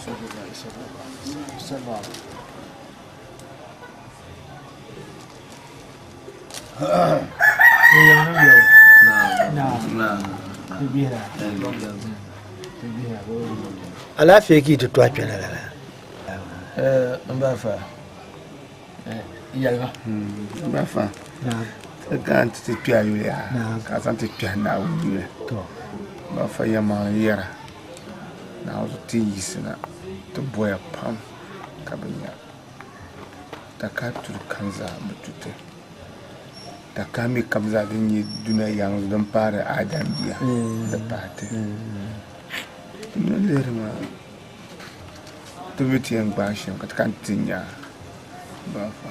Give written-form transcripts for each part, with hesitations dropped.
Rasulillahi sallallahu alaihi wasallam. Alaafee ka yi ti tɔhi kpɛna lala? N ba fa, yɛlima. N ba fa, ti kana nti ti kpe a yuli yaa, ka a zaŋ ti kpɛhi Naawuni yuli. N ba fa yɛlimaŋli yɛra, Naawuni zuɣu ti yiɣisina ti boya pam ka bi nya. Takahi tudu kam zaa bi tu ti. Takahi mi kam zaa din nyɛ dunia yaŋ zuɣu din paari Adam bia di paai ti. Ti mi lihiri maa ti mi ti yɛn gbaai shɛm ka ti kana ti nya bafa.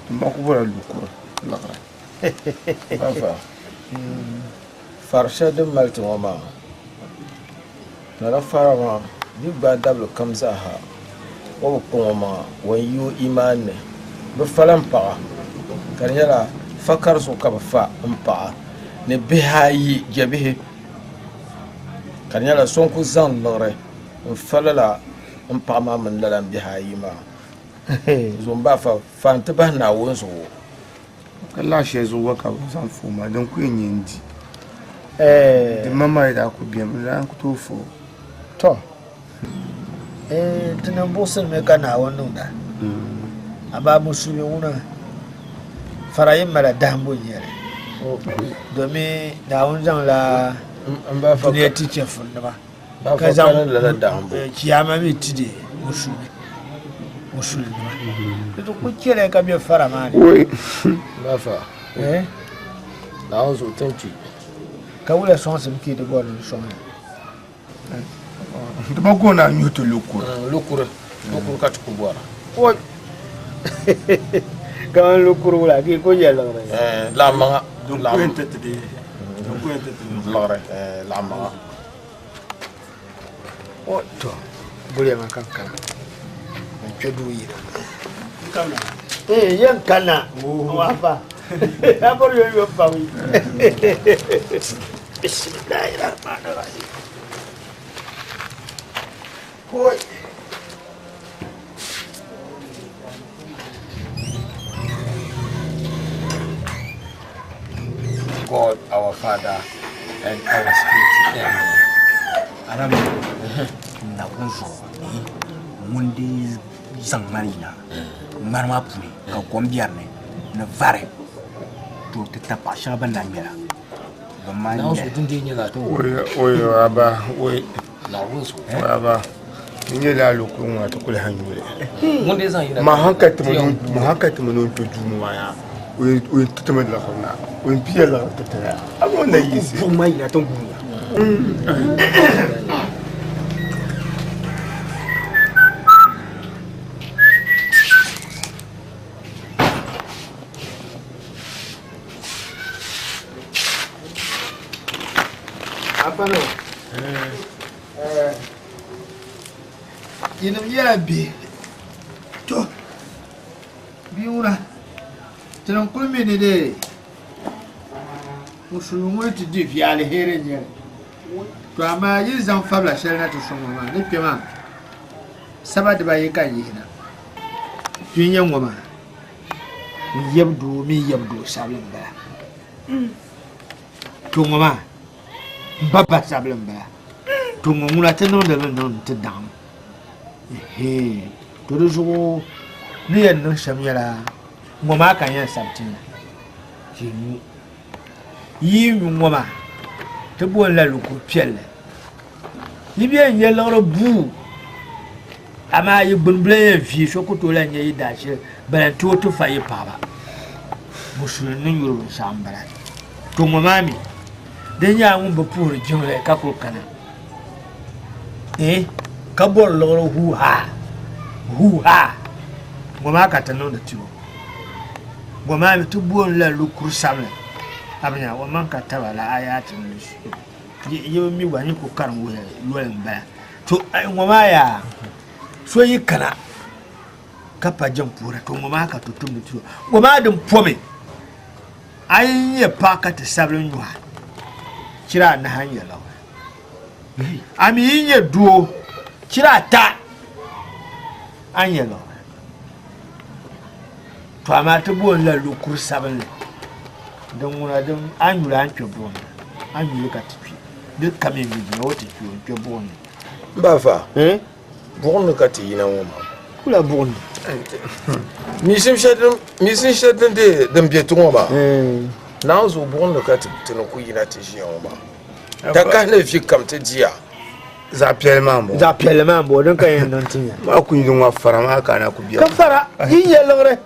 Ti ma ku bɔrila lukuri liɣiri. Bafa, fari shɛli din mali ti ŋɔ maa Lala fara maa yi gbaai dabili kam zaaha, o bi kpaŋ o maŋa, o ni yi o imaan ni. Bɛ fala m-paɣa, ka di nyɛla fakari zuɣu ka bɛ fa m-paɣa ni bihi ayi, jɛbihi, ka di nyɛla so n-kuli zaŋ liɣiri n-fa lala m paɣa maa mini lala m bihi ayi maa. Zuɣu m-bahi fa, fa nti bahi Naawuni zuɣu. Ka laɣ shɛli zuɣu gba ka bɛ zaŋ fa o maa, din ku yɛn nyɛ n-di. Di ma maa yi daa ku beni, bɛ daa ku tooi fa o. Tɔ! Ti niŋ buɣisiri mi ka Naawuni niŋda. Amaa musulimi ŋuna, fara yi mali dahimbu n-nyɛ li. Domi Naawuni zaŋla dunia ti chɛfurinima. Ka zaŋ chiyaama mi ti di musulinima. Di ti ku chɛli ka bɛ fara maa ni. Bafa, Naawuni zuɣu ti ni kpi. Ka wula sɔŋsim ka yi di bɔri ni sɔŋ ya? Di ba ku o naan nyuhi ti lukuri. Lukuri, lukuri ka ti ku bɔra. Oi! Kaman lukuri wula ka yi ku nyɛ liɣiri? Laɣimaŋa. Liɣiri, laɣimaŋa. O to guliya maa ka n kana n kpɛ duu yina ee yɛn kana wafa a bɔri yɔn yɔn pa wi bisimilahi rahmani rahim Oi. God our Father and our Spirit. Amen. Arabi Naawuni zuɣu ŋun di zaŋ ŋmani yina ŋmani maa puuni ka kom biɛri ni ni vari to ti ta paɣa shɛŋa ban na ŋmɛra ban maa nyɛ Oyi aba oyi aba n nyɛ laa lokuli ŋɔ ti kuli han nyuli ma hankali ti mi ni kpɛ duu maa yaa o yɛn ti timi liɣiri na o yɛn piya liɣiri ti tira a mi o na yiɣisi buɣum maa yina ti guuya Afano. Yinim nyɛla bihi. To, bia ŋuna, ti niŋ kuli mi ni dee musulimi ŋuni ti di vi aliheri n-nyɛ li. To amaa yi zaŋ fabila shɛli na ti sɔŋ ma maa ni kpe maa saba dibayi ka n yihi na. Ti yi nya ŋɔ maa, n yab doo mini yab doo sabili m-bala. To ŋɔ maa, m ba ba sabili m-bala. To ŋɔ ŋuna ti niŋdi li niŋ ti daŋ. Ɛhɛɛ, to di zuɣu ni yɛn niŋ shɛm nyɛla ŋɔ maa ka n yɛn sabi ti ya ka yi nyu. Yi yi nyu ŋɔ maa, ti booni la lukur piɛlli. Yi bɛ yɛn nya liɣiri buu, amaa yi gbuni bi lan yɛn vie so ku tooi lan nya yi daashili bala n-tooi ti fa yi paɣiba. Musulin ni nyuri binshɛɣu m-bala. To ŋɔ maa mi, di nyɛla ŋun bi puhiri jiŋli ka kuli kana eh, ka bɔri liɣiri huu-haa, huu-haa. Ŋɔ maa ka ti niŋdi ti o. Ŋɔ maa mi ti booni la lukuri sabila. A bi nya, o maŋ ka taba la ayaati ni Yi bi mi gba, n yi ku karim wuhi yoli m-bala. To ŋɔ maa yaa, so yi kana ka pa jiŋ puhira, to ŋɔ maa ka ti tumdi ti o. Ŋɔ maa din pomi, a yi nyɛ paɣa ka ti sabili nyuha, chira anahi n-nyɛ liɣiri. A mi yi nyɛ doo, chira ata. A ni nyɛ liɣiri. To amaa ti booni la lukuri sabinli din ŋuna din a ni yuli a ni kpe buɣim ni, a ni yuli ka ti kpi di ka mi mi jina o ti kpi o n kpe buɣim ni. M ba fa, buɣim ni ka ti yina ŋɔ maa. Kula buɣim ni. Miisim shɛli din deei din be ti ŋɔ maa, Naawuni zuɣu buɣim ni ka ti ni ku yina ti ʒiya ŋɔ maa. Takahi ni vi kam ti diya. Zaɣ piɛlli maa n-bɔŋɔ. Zaɣ piɛlli maa n-bɔŋɔ din ka yɛn niŋ ti nya. Maa ku yi ŋɔ fara maa ka a na ku biɛri. Ka fara yi nyɛ liɣiri.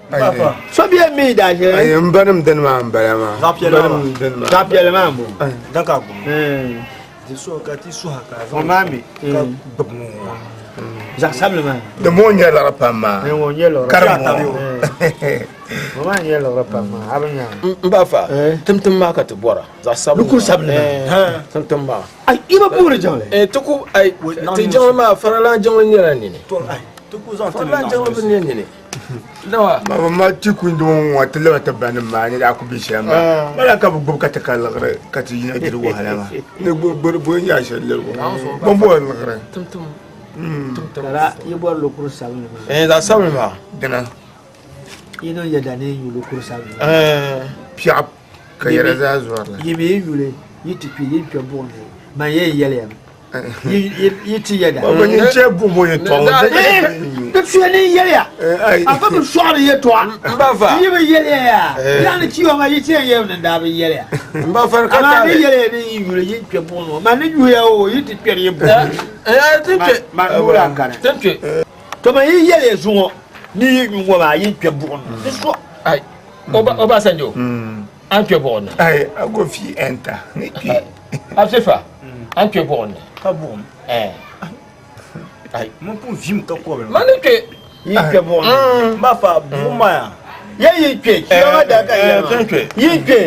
So bɛ mi daa ʒiri. Ayi n banim dini maa n-bala maa. Zaɣ piɛlli maa dini maa. Zaɣ piɛlli maa n-bɔŋɔ. Dan ka a gbubi. Di so ka ti suha ka a zaŋ. Ŋɔ maa mi. Ka gbubi ŋɔ. Zaɣ sabili maa. Di ŋɔ nyɛ liɣiri pam maa. Ŋɔ nyɛ liɣiri. Karim ŋɔ. Ŋɔ maa nyɛ liɣiri pam maa a bi nya. M ba fa timtim maa ka ti bɔra. Zaɣ sabinli. Lukuri sabinli maa. Timtim maa. Ai, i bi puhiri jiŋli. Eh, ti ku, ai, ti jiŋli maa, faralan jiŋli nyɛla nini. Faralan jiŋli bi nyɛ nini. Nawa. Ma ba ma ti kundi ŋɔ ŋɔ ti laba ti banim maa ni daa ku be shɛm maa. Bala ka bi gbubi ka ti ka liɣiri ka ti yina diri wahala maa. Ni gbubi bo n yaa shɛli lirigu. Bɔn bo liɣiri. Tim tim. Tim tim. Lala yi bɔri lukuri sabinli maa. Eh, zaɣ sabinli maa. Dina. Yi niŋ yɛda ni yi nyu lukuri sabinli maa. Eh. Piɛɣu Ka yɛla zaa zɔri la. Yi mi yi yuli yi ti kpi yi ni kpe buɣim ni, man yɛn yɛli ya mi, yi ti yɛda. Baba nyin chɛ buɣim ŋɔ yɛtɔɣa ŋɔ Di tuya ni n yɛli ya, afa bi sɔɣiri yɛtɔɣa. N yi bi yɛli ya yaa, biɛɣu ni chiwa maa yi ti yɛn yɛli mi ni n daa bi yɛli ya. Amaa n ni yɛli ya ni yi yuli yi ni kpe buɣim ni ŋɔ, man ni yuhi ya oo, yi ti kpɛri yi buɣim ni. Man nuu daa kani. To man yi yɛli ya zuŋɔ ni yi nyu ŋɔ maa yi ni kpe buɣim ni, di so. Obasanjo, an kpe buɣim ni. Ai, I go fit enter. Ni kpi. Asefa, an kpe buɣim ni. Ka buɣim? Eh. Ai. Man pun vim ka kɔbili. Man ni kpe. Yi kpe buɣim ni. N ba fa buɣim maa ya. Ya yi kpe, chiya maa daa ka yɛli maa. Yi kpe.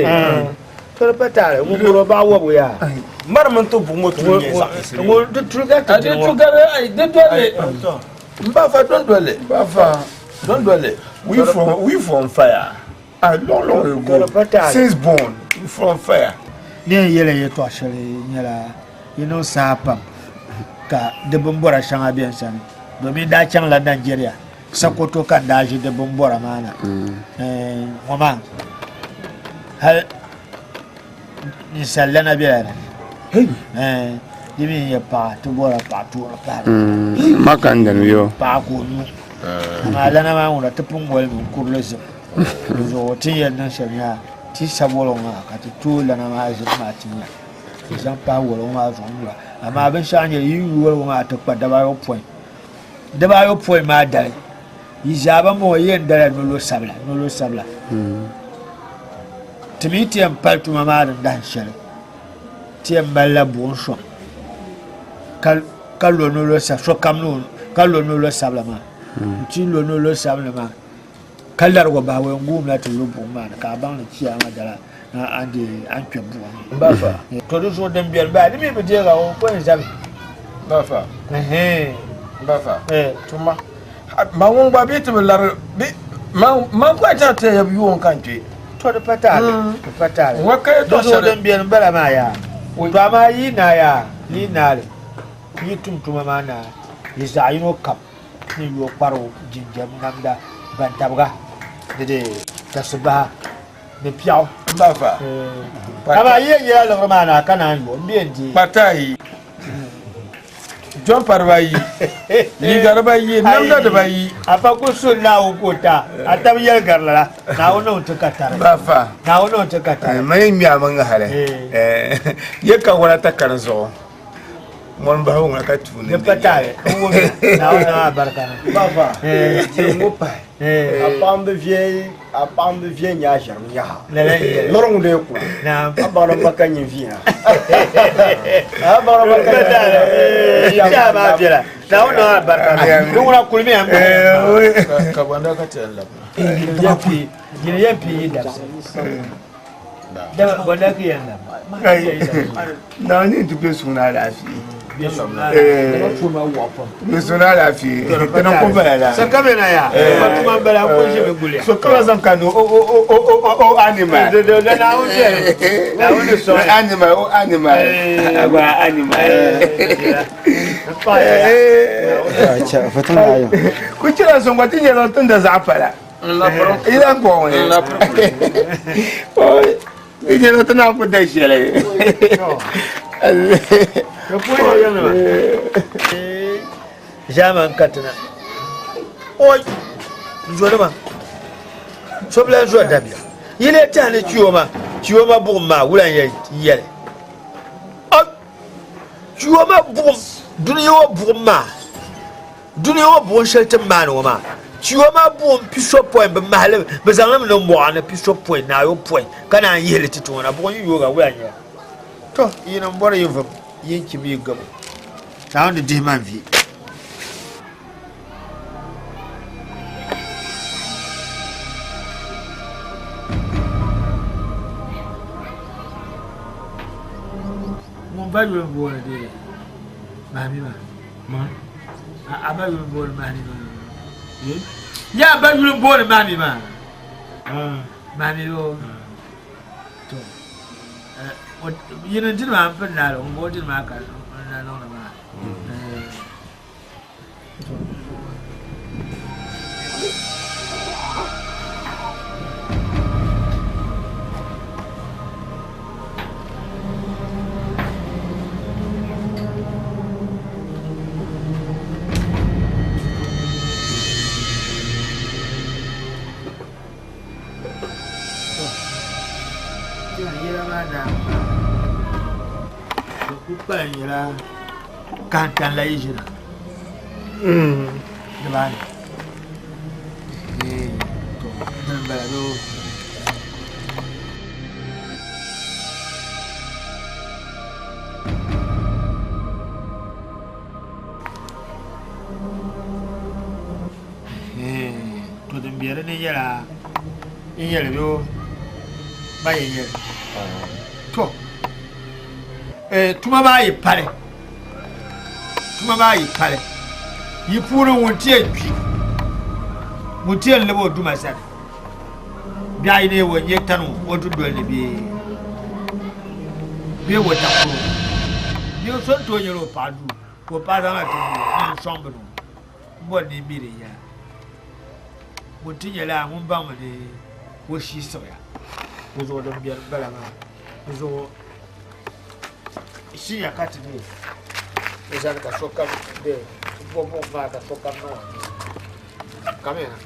To di pa taali, ŋun bɔrɔ baɣa wɔbigu yaa. Mari mini ti buɣim ŋɔ tuli nyɛ zaɣ yinsi. Ŋun di tuli ka ti Di dini ŋɔ. tu gari, ai, di doli. N ba fa don doli. Ba fa. Don doli. We from we from fire. A long long ago. Since born, we from fire. Ni yɛn yɛli yɛtɔɣ shɛli nyɛla yi niŋ saha pam ka di bimbɔra shɛŋa be n sani domin n daa chaŋla Nigeria Sokoto ka n daa ʒi di bimbɔra maa na. Ŋɔ maa hal ninsal lana bela di ni. Di mi n-nyɛ paɣa ti bɔra paɣa toori pahiri. Ma ka n dini yo. Paɣa ka o nyu. Amaa lana maa ŋuna ti pun ŋolimi n-kurili zim. Di zuɣu ti ni yɛn niŋ shɛm nya ti sabi woliŋ maa ka ti tooi lana maa zim maa ti nya ti zaŋ pahi woliŋ maa zuɣu nyura. Amaa binshɛɣu n-nyɛ yi yu woliŋ maa ti kpa dabaayɔpɔin. Dabaayɔpɔin maa dali yi zaa ban bɔŋɔ yi yɛn dala nolo sabila, nolo sabila. Ti mi ti yɛn pali tuma maa din dahin shɛli ti yɛn malila buɣim sɔŋ ka lo nolo sokam ni o ka lo nolo sabila maa n-ti lo nolo sabinli maa ka larigi o bahi o yɛn guumila ti lu buɣim maa ni ka a baŋ ni chiyaama dala a ni deei a ni kpe buɣim ni. Bafa. To di zuɣu din beni baa di mi bi deegi a o ko yɛn zabi. Bafa. Bafa. Tuma. Ma ŋun gba bɛ ti bi lari bɛ man gba chaŋ ti yab yuun ka n kpe. To di pa taali, di pa taali. Ŋɔ ka yɛtɔɣ Di zuɣu shɛli. din beni m-bala maa yaa. To amaa yi naai yaa, yi naai li, yi tum tuma maa naai, yi zaɣ yino kam ni yo kparigu, jinjam, namda, bantabiga ni di tasibaha ni piɛɣu. M ba fa. Amaa yi yɛn nyɛla liɣiri maa naa ka naan yo, m bi yɛn deei. Kpataayi. Jɔmpa dibayi, liiga dibayi, namda dibayi. Afa ku su Naawuni ka o ta, a tab yɛli gari lala, Naawuni niŋ ti ka tari. Bafa. Naawuni niŋ ti ka tari. Mani ŋmɛ a mi ŋahali. Ye ka wala takari zuɣu. Ŋɔni bahigu ŋuna ka tuuni. Di pa taali, n wumya, Naawuni niŋ a barika niŋ. Bafa, ti ŋɔ pahi. A paɣa m-bi viɛ a paɣa m-bi viɛ nya a ʒiɛrim yaha. Lala n-yɛli. Lɔri ŋun dee kula. Naam. A baŋdi m ba ka nyin viina. A baŋdi m ba ka nyin viina. Shɛha maa viɛla. Naawuni niŋ a barika niŋ. Di ŋuna kulimiya m-bahi. Ka bɔnda ka ti yɛn labina. Yini yɛn pii yi dabisi. Dama bɔnda ka yɛn labina. Naawuni ni ti be suŋ ni alaafee. Be suŋ ni alaafee. Ti niŋ ko bala la. So ka bɛ na yaa. Tuma n bala n kuli ʒimi guliya. So ka zaŋ ka ni o o o o animal. Da Naawuni bɛni. Naawuni ni sɔŋ. Animal o animal. Agba animal. Ku chɛla so gba ti nyɛla o tinda zaɣ pala. Yi lahi kpuɣi ŋɔ. Ti nyɛla ti naan ku da shɛli. Ʒaamani katina. Oi! N zoli ma. So bi lahi zoli dabiɛm. Yi lee tɛhi ni chioma, chioma buɣim maa wula n-yɛn yɛli? Oi! Chioma buɣim, dunia ŋɔ buɣim maa, dunia ŋɔ buɣim shɛli ti ni maani ŋɔ maa, chioma buɣim pisopɔin, bɛ mahi li, bɛ zaŋ li mi niŋ mɔɣu ni pisopɔin ni ayopɔin ka naan yihi li ti ti ŋɔ na. Buɣim yi yooga wula n-yɛli? Tɔ! Yinim m-bɔri yi vum, yi ni chim yi gabo. Naawuni di dihi ma n vi. Ŋun ba yuli m-booni dee Mahami maa. Ma? A ba yuli m-booni Mahami maa. Ya a ba yuli m-booni Mahami maa. Mahami yoo. To yini dini maa m-pili naai li ŋun bo dini maa ka n na niŋdi maa. Kpukpali nyɛla kahintan la yi ʒina nimaani dini n bala doo. To din bɛ dinni nyɛla n yɛli bɛ ba yɛn yɛli to tuma maa yi pali tuma maa yi pali yi puuni ŋun ti yɛn kpi ŋun ti yɛn lab o duma sani biɛɣu yi ni o nyɛ tani o dundoli ni bee bee o takoro bee so n tooi nyɛla o paɣa duu ka o paɣa zaŋla ti n sɔŋ bini M bɔri ni m mi din yɛla. Ŋun ti nyɛla ŋun baŋmi ni o shii siɣiya. Di zuɣu din beni m-bala maa. Di zuɣu shinya ka ti dee di zani ka sokam dee ti bo buɣim maa ka sokam niŋ o ni. Kamiya na.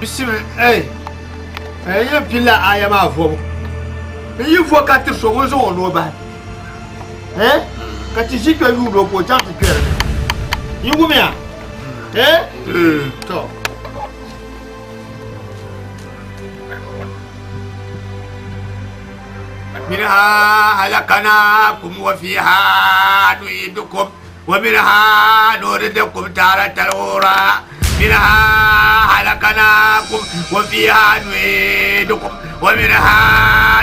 Bisimi ei n yɛn pilila aya maa vobu n yi vo ka ti so ŋun zaŋ o nuu bahi eh ka ti ʒi kpɛ yuuni o ka o chaŋ ti kpɛri ni yi wumiya eh to منها هلكناكم وفيها نعيدكم ومنها نوردكم تارة أخرى منها هلكناكم وفيها نعيدكم ومنها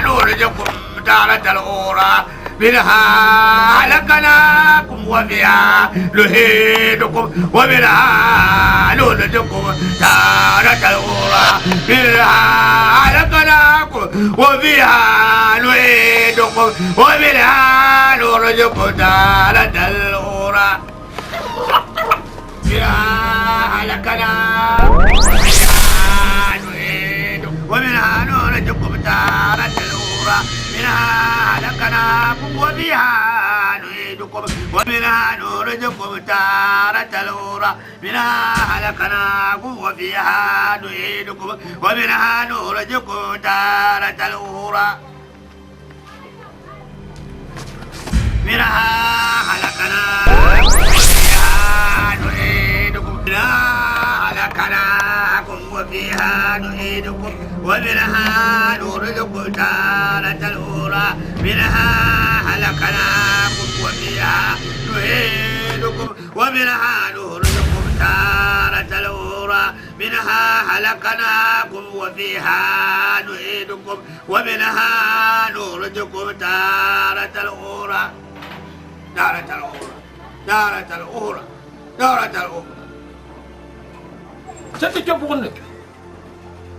نوردكم تارة أخرى منها هلكناكم وفيها نعيدكم ومنها نوردكم تارة أخرى منها هلكناكم وفيها نعيدكم ومنها نخرجكم تارة أخرى منها هلكناكم وفيها نعيدكم ومنها نخرجكم تارة أخرى منها هلكناكم وفيها نعيدكم ومنها نخرجكم تارة أخرى منها هلكناكم وفيها نعيدكم ومنها نخرجكم تارة أخرى منها هلكناكم وفيها نعيدكم منها هلكناكم وفيها نعيدكم ومنها نخرجكم تارة أخرى منها هلكناكم وفيها نعيدكم ومنها نخرجكم تارة أخرى منها هلكناكم وفيها نعيدكم ومنها نخرجكم تارة أخرى تارة أخرى تارة أخرى تارة أخرى. Chɛ ti kpe buɣim ni.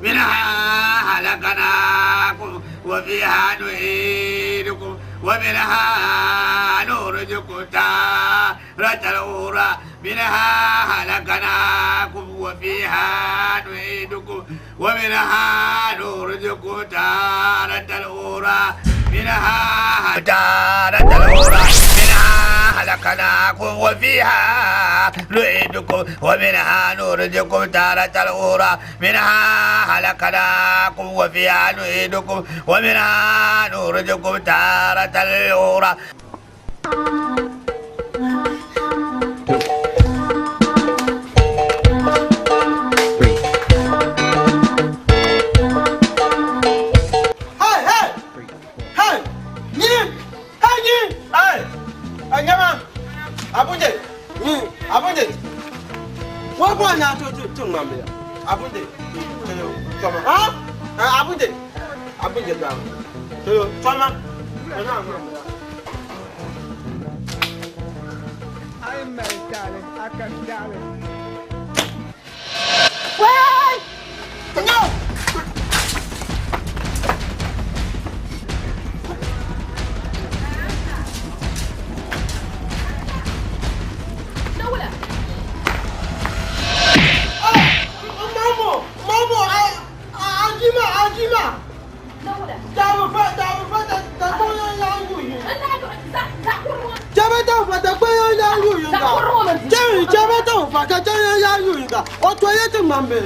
منها خلقناكم وفيها نعيدكم ومنها نخرجكم تارة أخرى منها خلقناكم وفيها نعيدكم ومنها نخرجكم تارة أخرى منها تارة أخرى منها خلقناكم وفيها نعيدكم ومنها نخرجكم تارة أخرى منها خلقناكم وفيها نعيدكم ومنها نخرجكم تارة أخرى. Hey, hey! Hey! Nyi! Hey, nyi! Hey! Anyama! Abunje! Nyi! Abunje! Wa bo na to to to ngam ya. Abunje. Toyo, choma. Ha? Abunje. Abunje ba. Toyo, choma. Na ngam ya. Ai mai tare, aka tare. Wai! No! Mamo, mamo, ajima, ajima. Da fa da da ko ya ya yu yu. Jebe da fa da ko ya ya yu yu ga. Jebe jebe da fa ka ja ya ya yu yu ga. O to ye ti mambe.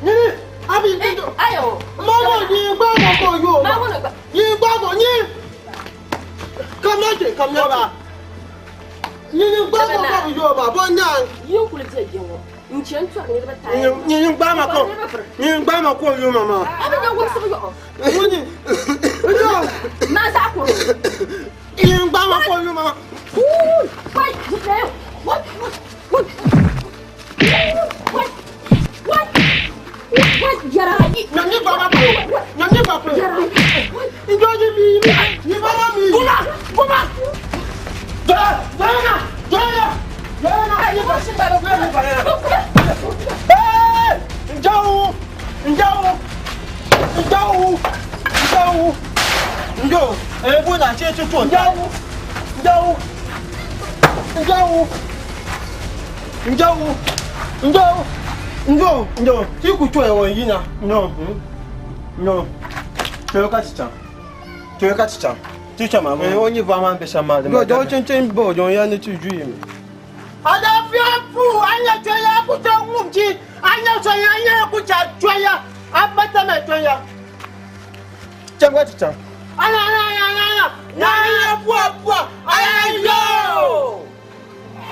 Ni ni abi ni do. Ayo. Mamo ni gba mo ko yu. Ni gba mo ni. Come here, come here ba. Ni ni gba mo ko yu ba bo nya. Yin kuli je jewo. Nchen to ni ba ta. Ni ni gba ma ko. Ni gba ma ko yu mama. Abi na wo sibu yo. Ni. Ma za ku. Ni gba ma ko yu mama. Wai, what? What? What? What? What? What? Yara. Na ni gba ma ko. Na ni gba ko. Yara. Njo ni mi ni ba ma mi. Kuma, kuma. Da, da na, da na. Da na. Ni ba shi ba ba. Hey! Njo. Njo. Njo. Njo. Njo. Eh, bu na che che cho. Njo. Njo. Njo. Njo. Njo. Njo. Njo. Ti ku cho e wo yi na. Njo. Njo. Cho ka chi chan. Cho ka chi chan. Ti chan ma. Eh, o ni ba ma be sha ma. Njo, jo chen chen bo jo ya ni ti ju yi mi. Ada fia fu anya cho ya ku cha ngum chi. Anya cho ya anya ku cha cho ya. Abata me cho ya. Chan ka chi chan. Anya anya anya anya. Na ya pu pu. Anya yo.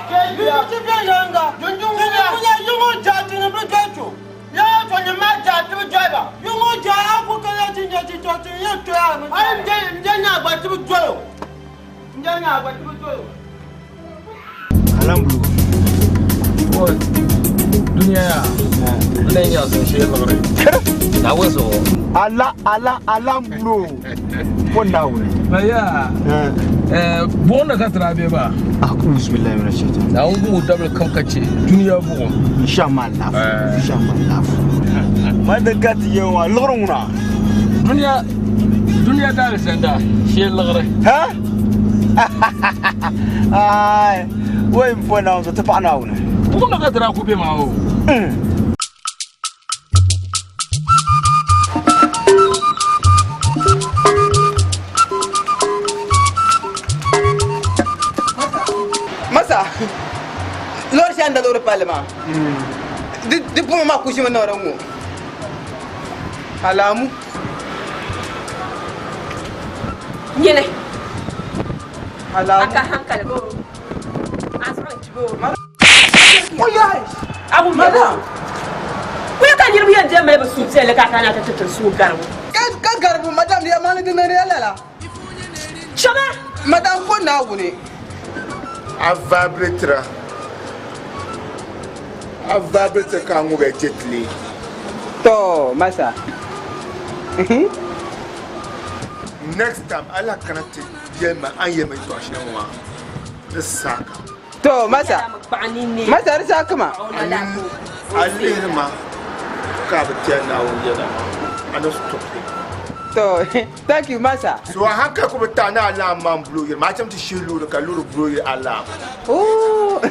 Ke ti fia yanga. Junjun ya. Ya yungo ja ti ni bi jo chu. Ya cho ni ma ja ti bi jo ba. Yungo ja ku ka ya ti ja ti cho ti ye to ya. Ai nje nje nya gba ti bi jo yo. Nje nya gba ti bi jo yo. Alambulu. Wo dunia ya. Ne nya sun she lagre. Na wo so. Ala ala alambulu. Ko na wure. Aya. Eh bon na ka tra be ba. A'udhu billahi minash shaitan. Na ngu double kam kace duniya bugun. Insha Allah. Insha Allah. Ma da gati yawa lorun na. Duniya duniya da sanda she lagre. Ha? Ai, wai mfo na zo ta fa na wune. Bugun na ka tra ku be ma o. Masa, lor shan da lor palma. Di puma ma kushi ma norango. Alamu. Nyene. Alamu. Aka hankali go. Asran tibo. Oya. Abu Madam. Kuya ka nyirbi yan je mai ba su tsele ka kana ta tattar su garbu. Ka garbu madam ya mani dinare lala. Chama. Madam ko na wune. A vibrate. A vibrate ka ngube jetli. To, masa. Next time ala kana ti yema an yema to ashe wa. Ni saka. To, masa. Masa risa kuma. A lihiri ma ka a bi tɛhi Naawuni yɛla, a ni stop li. To, thank you, masa. So a hankali ku bi taɣi ni alarm maa m-blow yiri ma, a chaŋ ti shihi loori ka loori blow yiri alarm. Ooh.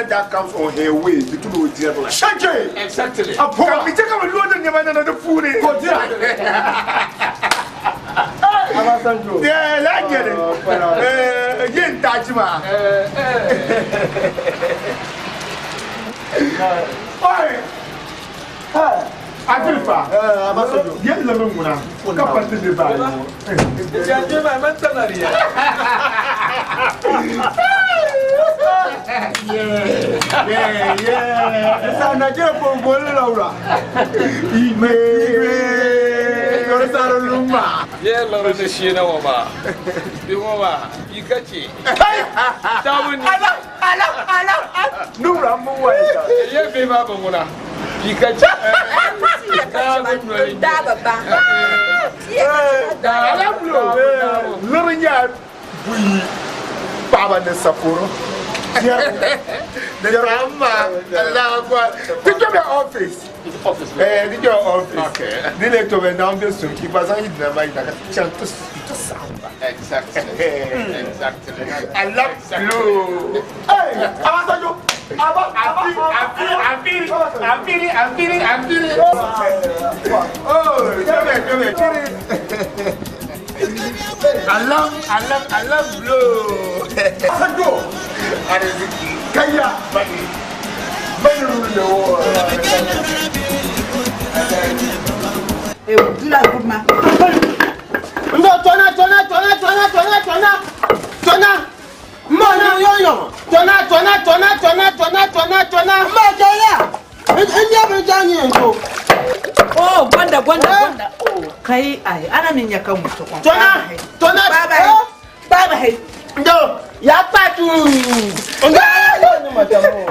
That comes on her way to do the devil. Shanje! Exactly. A poor me take a load of never another food. Yeah, like it. Eh, touch ma. Oi! Afrifa. Yen le munguna. Ka parti de ba. Janje ma man tanariya. Yeah, yeah. Sa Nigeria for bolu laura. Ime. Yoro saro lumma. Ye loro de shina wa ba. Bi wa ba. Ikace. Tabuni. Ala ala ala. Nura mu wa ya. Ye be ba banguna. Ikace. Da baba. Ala bulo. Loro nya buyi. Baba ne saporo. The drama, Allah, Did you office? Office. Eh, did your office? Okay. Dile to be down the soon. Keep us on his number. Exactly. Exactly. I love you. Hey, Abasanjo. Aba, Aba, Afiri, Afiri, Afiri, Afiri. Oh, come here, come here. I love, I love, I love blue. Abasanjo. Kaya, buddy. Bani rule the world. Ndo tona tona tona tona tona tona tona mma na yoyo tona tona tona tona tona tona tona mma tona in bi jani yanzu. Oh, gwanda gwanda gwanda. Oh, kai ai ana min ya kan mutu. Tona tona baba baba hai. Ndo ya patu. Ndo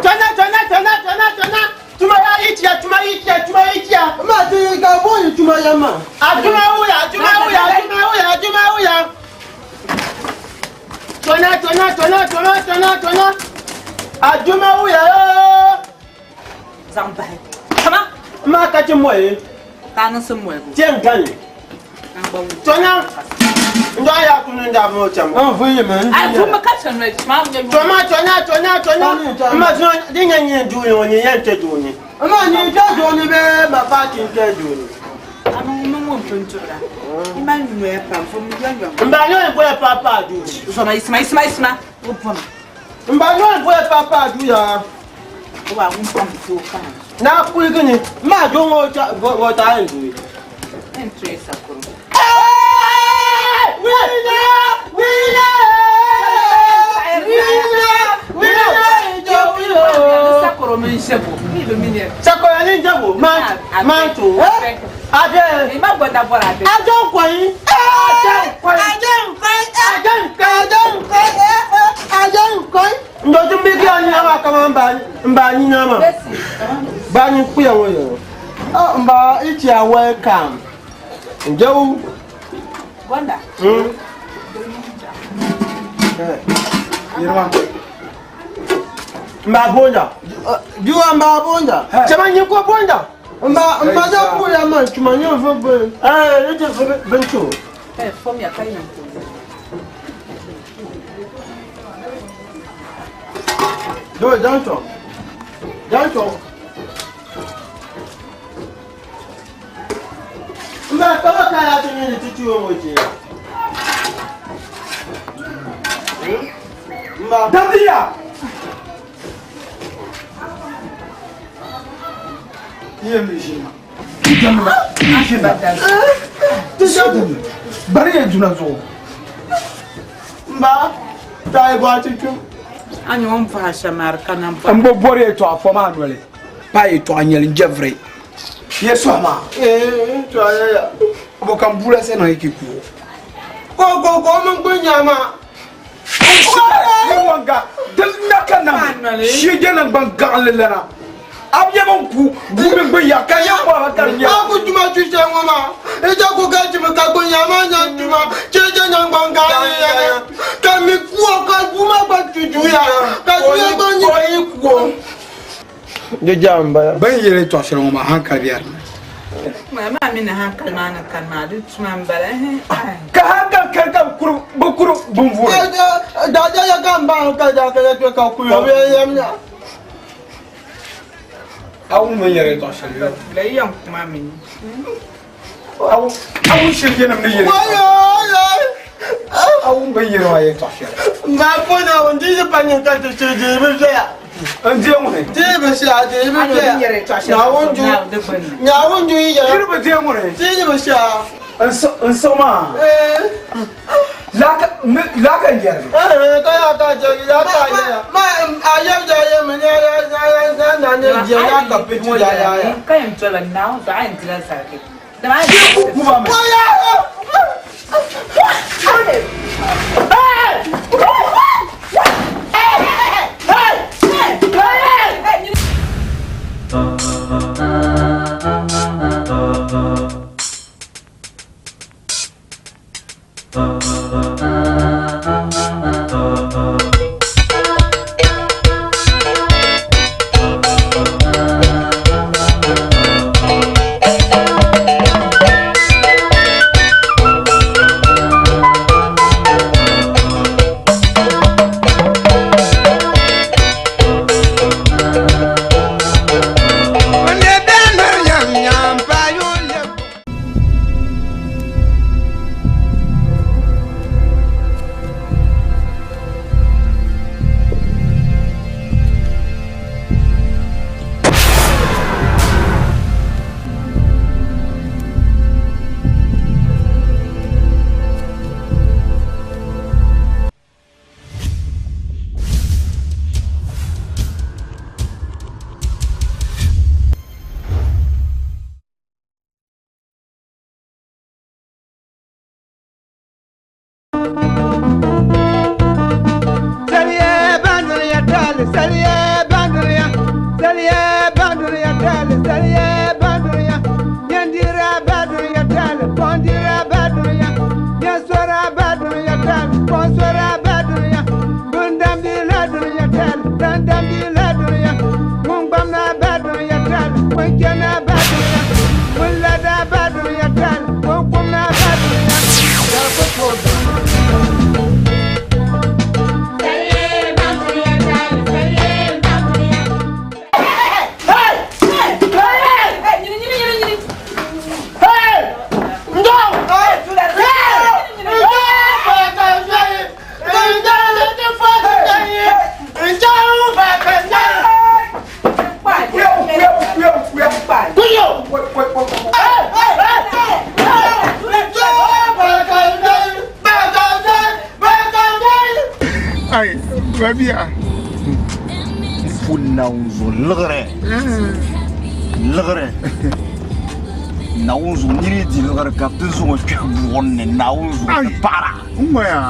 tona tona tona tona tona. Tuma ya ichiya tuma ichiya tuma ichiya. Ma ti ka boyi tuma ya ma. Atuma wuya atuma wuya atuma wuya atuma wuya. Tona tona tona tona tona tona. Atuma wuya yoo. Zan bahi. Kama. Ma ka ti moyi. Ka ni sun moyi. Tiɛn gani. Tona. Ndo ya kunu nda mo cham. N vuyi mi. Ai fuma ka chɛ noli maa nyɛ To ma to na to na to na. Ma zo di nya nyi du ni oni yan te du ni. Ma ni te du ni be ma ba ti te du ni. Ama ŋun ŋun pun tuɣira. I mali noya pam fo mi yɔn yɔn. Mba nyo ni boya papa du. Zoma yisima yisima yisima. O bɔmi. Mba nyo ni boya papa du ya. O wa ŋun bɔmi doo kana. Na kuligi ni ma do ŋɔ ta wɔ ta n du. N tuyi sakoro. Sakoro min ʒɛbo. Mi bi mi ne. Sakoro ni jɛbo ma ma to. Adé. I ma bɔ da bɔra a bɛ. Adé nkɔyi. Adé nkɔyi. Adé nkɔyi. Adé nkɔyi. Adé nkɔyi. Adé nkɔyi. Ndɔti n bi kí anyi ama kama n ba anyi nama. Ba anyi kpuya ŋɔ yɛ. Oh, mba ichi a welcome. Njewu. Gonda. Yirima. Mba bonda. Juwa mba bonda. Cɛman nyi ko bonda. Mba mba da ku ya man chuma nyo fo bo. Ɛɛ ne tɛ fo bɛnto. Eh, fom ya kai nan ko. Do danto. Danto. Mba kaba ka ya ti ni tutu o mo je. Mba. Dadiya. Ni ye mi ʒini ma. Jamila, ʒini. Bari ye duna zuɣu. Mba ta e ba tutu. A nyɛ ŋun pahi shamari ka nan pa. N bo bɔri yɛltɔɣa fɔ maa noli pa yɛltɔɣa nyɛli n jɛviri ye sɔhi maa. Eh, to ya ya. Bo kan bula se na yake kuwo. Ko ko ko mun kunya ma. Ni wanga dal na ka na shi je nan ban gaɣali lana. A bɛ ban ku bu min gbe ya ka ya bɔ ka nya. Ba ku tuma tu se ŋɔ ma. I tɛ ko ka tuma ka kunya ma nya tuma. Cɛ cɛ nya gbɔn ka ya ya. Ka mi kuwo ka kuma ba tutu ya. Ka tuya ko ni. Ko yi kuwo. De jamba. Ban yɛrɛ tɔɣa shɛli ŋɔ maa hankali bɛ di ni. Ma ma mi na hankali maa ni kani maa di tuma n bala. Ka hankali kari ka bi kuri binvuuri. Dada ya ka n ba ka da ka ya ka kuyo bɛ yam ya. A wum min yɛrɛ tɔɣa shɛli yɔ. La yi yɛn kuma mi. A wum shirigenim ni yɛrɛ. Wayo ya. A wum bin yɛrɛ maa yɛltɔɣa shɛli. Mba ko na won di pa ni ka tu tu di bi ya. N diɛ ŋuni. Di bi ya di bi ya. Na won ju. Na won ju ya. Yiri bi diɛ ŋuni. Di bi ya. N siɣi maa. Eh. Laa ka n yɛrigi. Eh ka ya ka je ya ka ya. Ma a ya ya ya mi ya ya ya ya na ne je ya ka pe tu ya ya ya. Ka yɛn tɔla naaw zuɣu a yɛn dila sariki. Dama a Ku ba mi. Wa ya. Mabia. Pu Naawuni zuɣu liɣiri. Liɣiri. Naawuni zuɣu niri yi di liɣiri ka ti zaŋ o kpɛhi buɣim ni Naawuni zuɣu ti paɣira. N ŋɔya.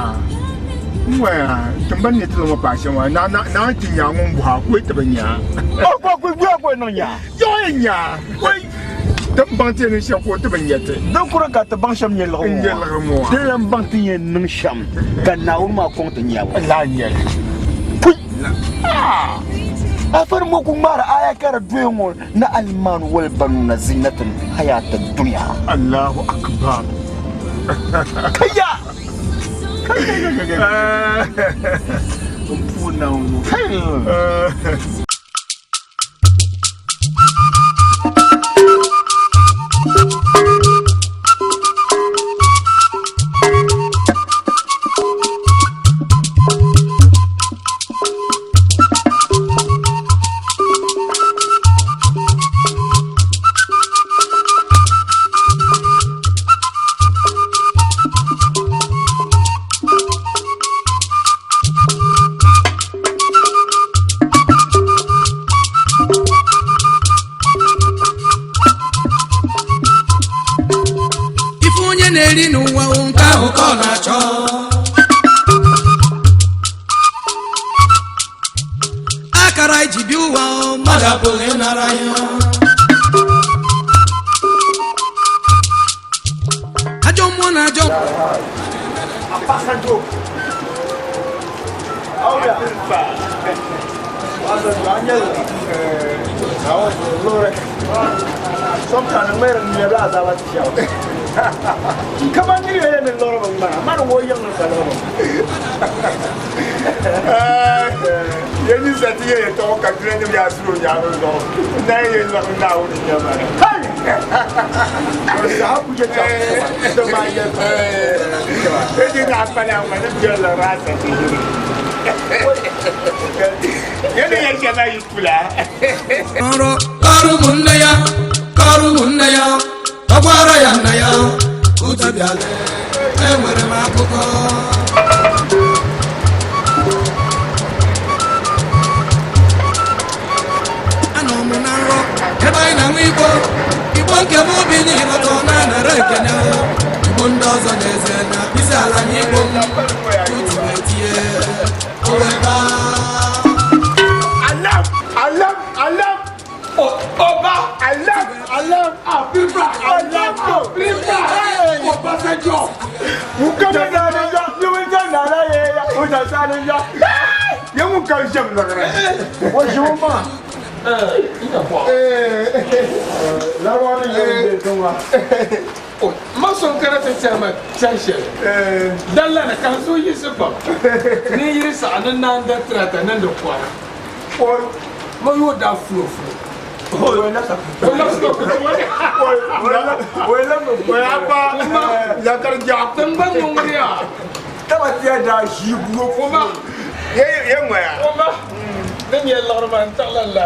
N ŋɔya. Tiŋgbani ni ti zaŋ o paai shɛm maa, na na na ti nya ŋun bɔha ka o yi ti bi nya. O ko ku gbiɛ ko niŋ nya. Yaɣa yi nya. Oi! Ti ni baŋ ti yɛn niŋ shɛm ka o ti bi nya ti. Din kuri ka ti baŋ shɛm nyɛ liɣiri ŋɔ. N-nyɛ liɣiri ŋɔ. Ti lan baŋ ti yɛn niŋ shɛm ka Naawuni maa kɔŋ ti nyabu. Lala n-nyɛ li. Pui! A fari ŋɔ ku ŋmaari aya ka di doya ŋɔ ni almaanu wal banuuna zinatul hayaati dunya. Allahu akbar. Kaya! N puhi Naawuni. Ife onye na-eri n'ụwa o, nke ahụ ka ọ na-achọ. Akara iji bịa ụwa o, mmadụ apụghị ịnara ya. Ajọ mmụọ na ajọ Ye ni zati ye yɛtɔgɔ ka dunan nim yaa suro nyaami zuɣu na ye laɣim Naawuni nyɛma. Eji na akpali ama ni biɛla raasa ti yiri. Ye ni yɛ shɛba yi kula. Ọrụ kọrọ ụmụnne ya, kọrọ ụmụnne ya, ọgwara ya nna ya, uche bịala, enwere m akụkọ. Anọ m na nrọ ebe anyị na-aṅụ igbo, igbo nke m obi n'ịghọta ọ na-anara ekene igbo ndị ọzọ na-eze na isi ala na igbo m otu wee tie o wee baa. Alam alam alam. Ọba. Alam alam. Africa. Alam Africa. Ọbásanjọ́. Ye mun ka ʒɛm liɣiri. O ʒimi maa. Ma sɔn kana ti tɛri ma tɛri shɛli dan lana ka n zuɣu yiɣisi pam ni n yiri saɣa ni naan da tirata niŋdi kɔri ma yoo daa fulo fulo. Tiŋgbani ŋɔ ŋuni yaa. Kuma. Ye ŋɔya. Kuma. Ni nyɛ liɣiri maa n taɣila la.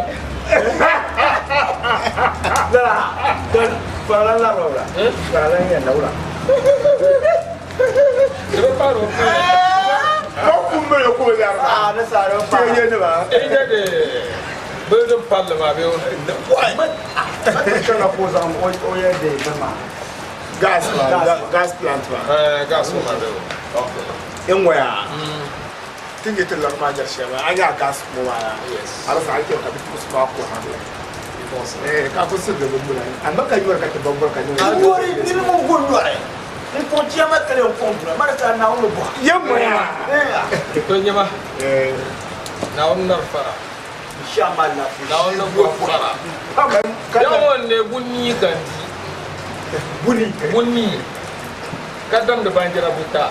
Di bi paari o puuni. Ko kum mi ko lari maa. Ye nima. E nyɛ di building palli maa bee o. Gas maa gas plant maa. Gas maa bee o. Ye ŋɔya. Ti nyɛ ti liɣiri maa nyɛri shɛli maa a nya gas ŋɔ maa a di zaɣ chɛ ka bi tuɣusi maa kɔhiri li. Ka ku sirigi bi muna amma ka nyɔri ka ti bambori ka Ye ŋɔya. To nyɛma. Naawuni nari fara. Naawuni ni bɔri fara. Yaɣa ŋɔ n neei bunii ka n di. Bunii ka damdi baanjira buta.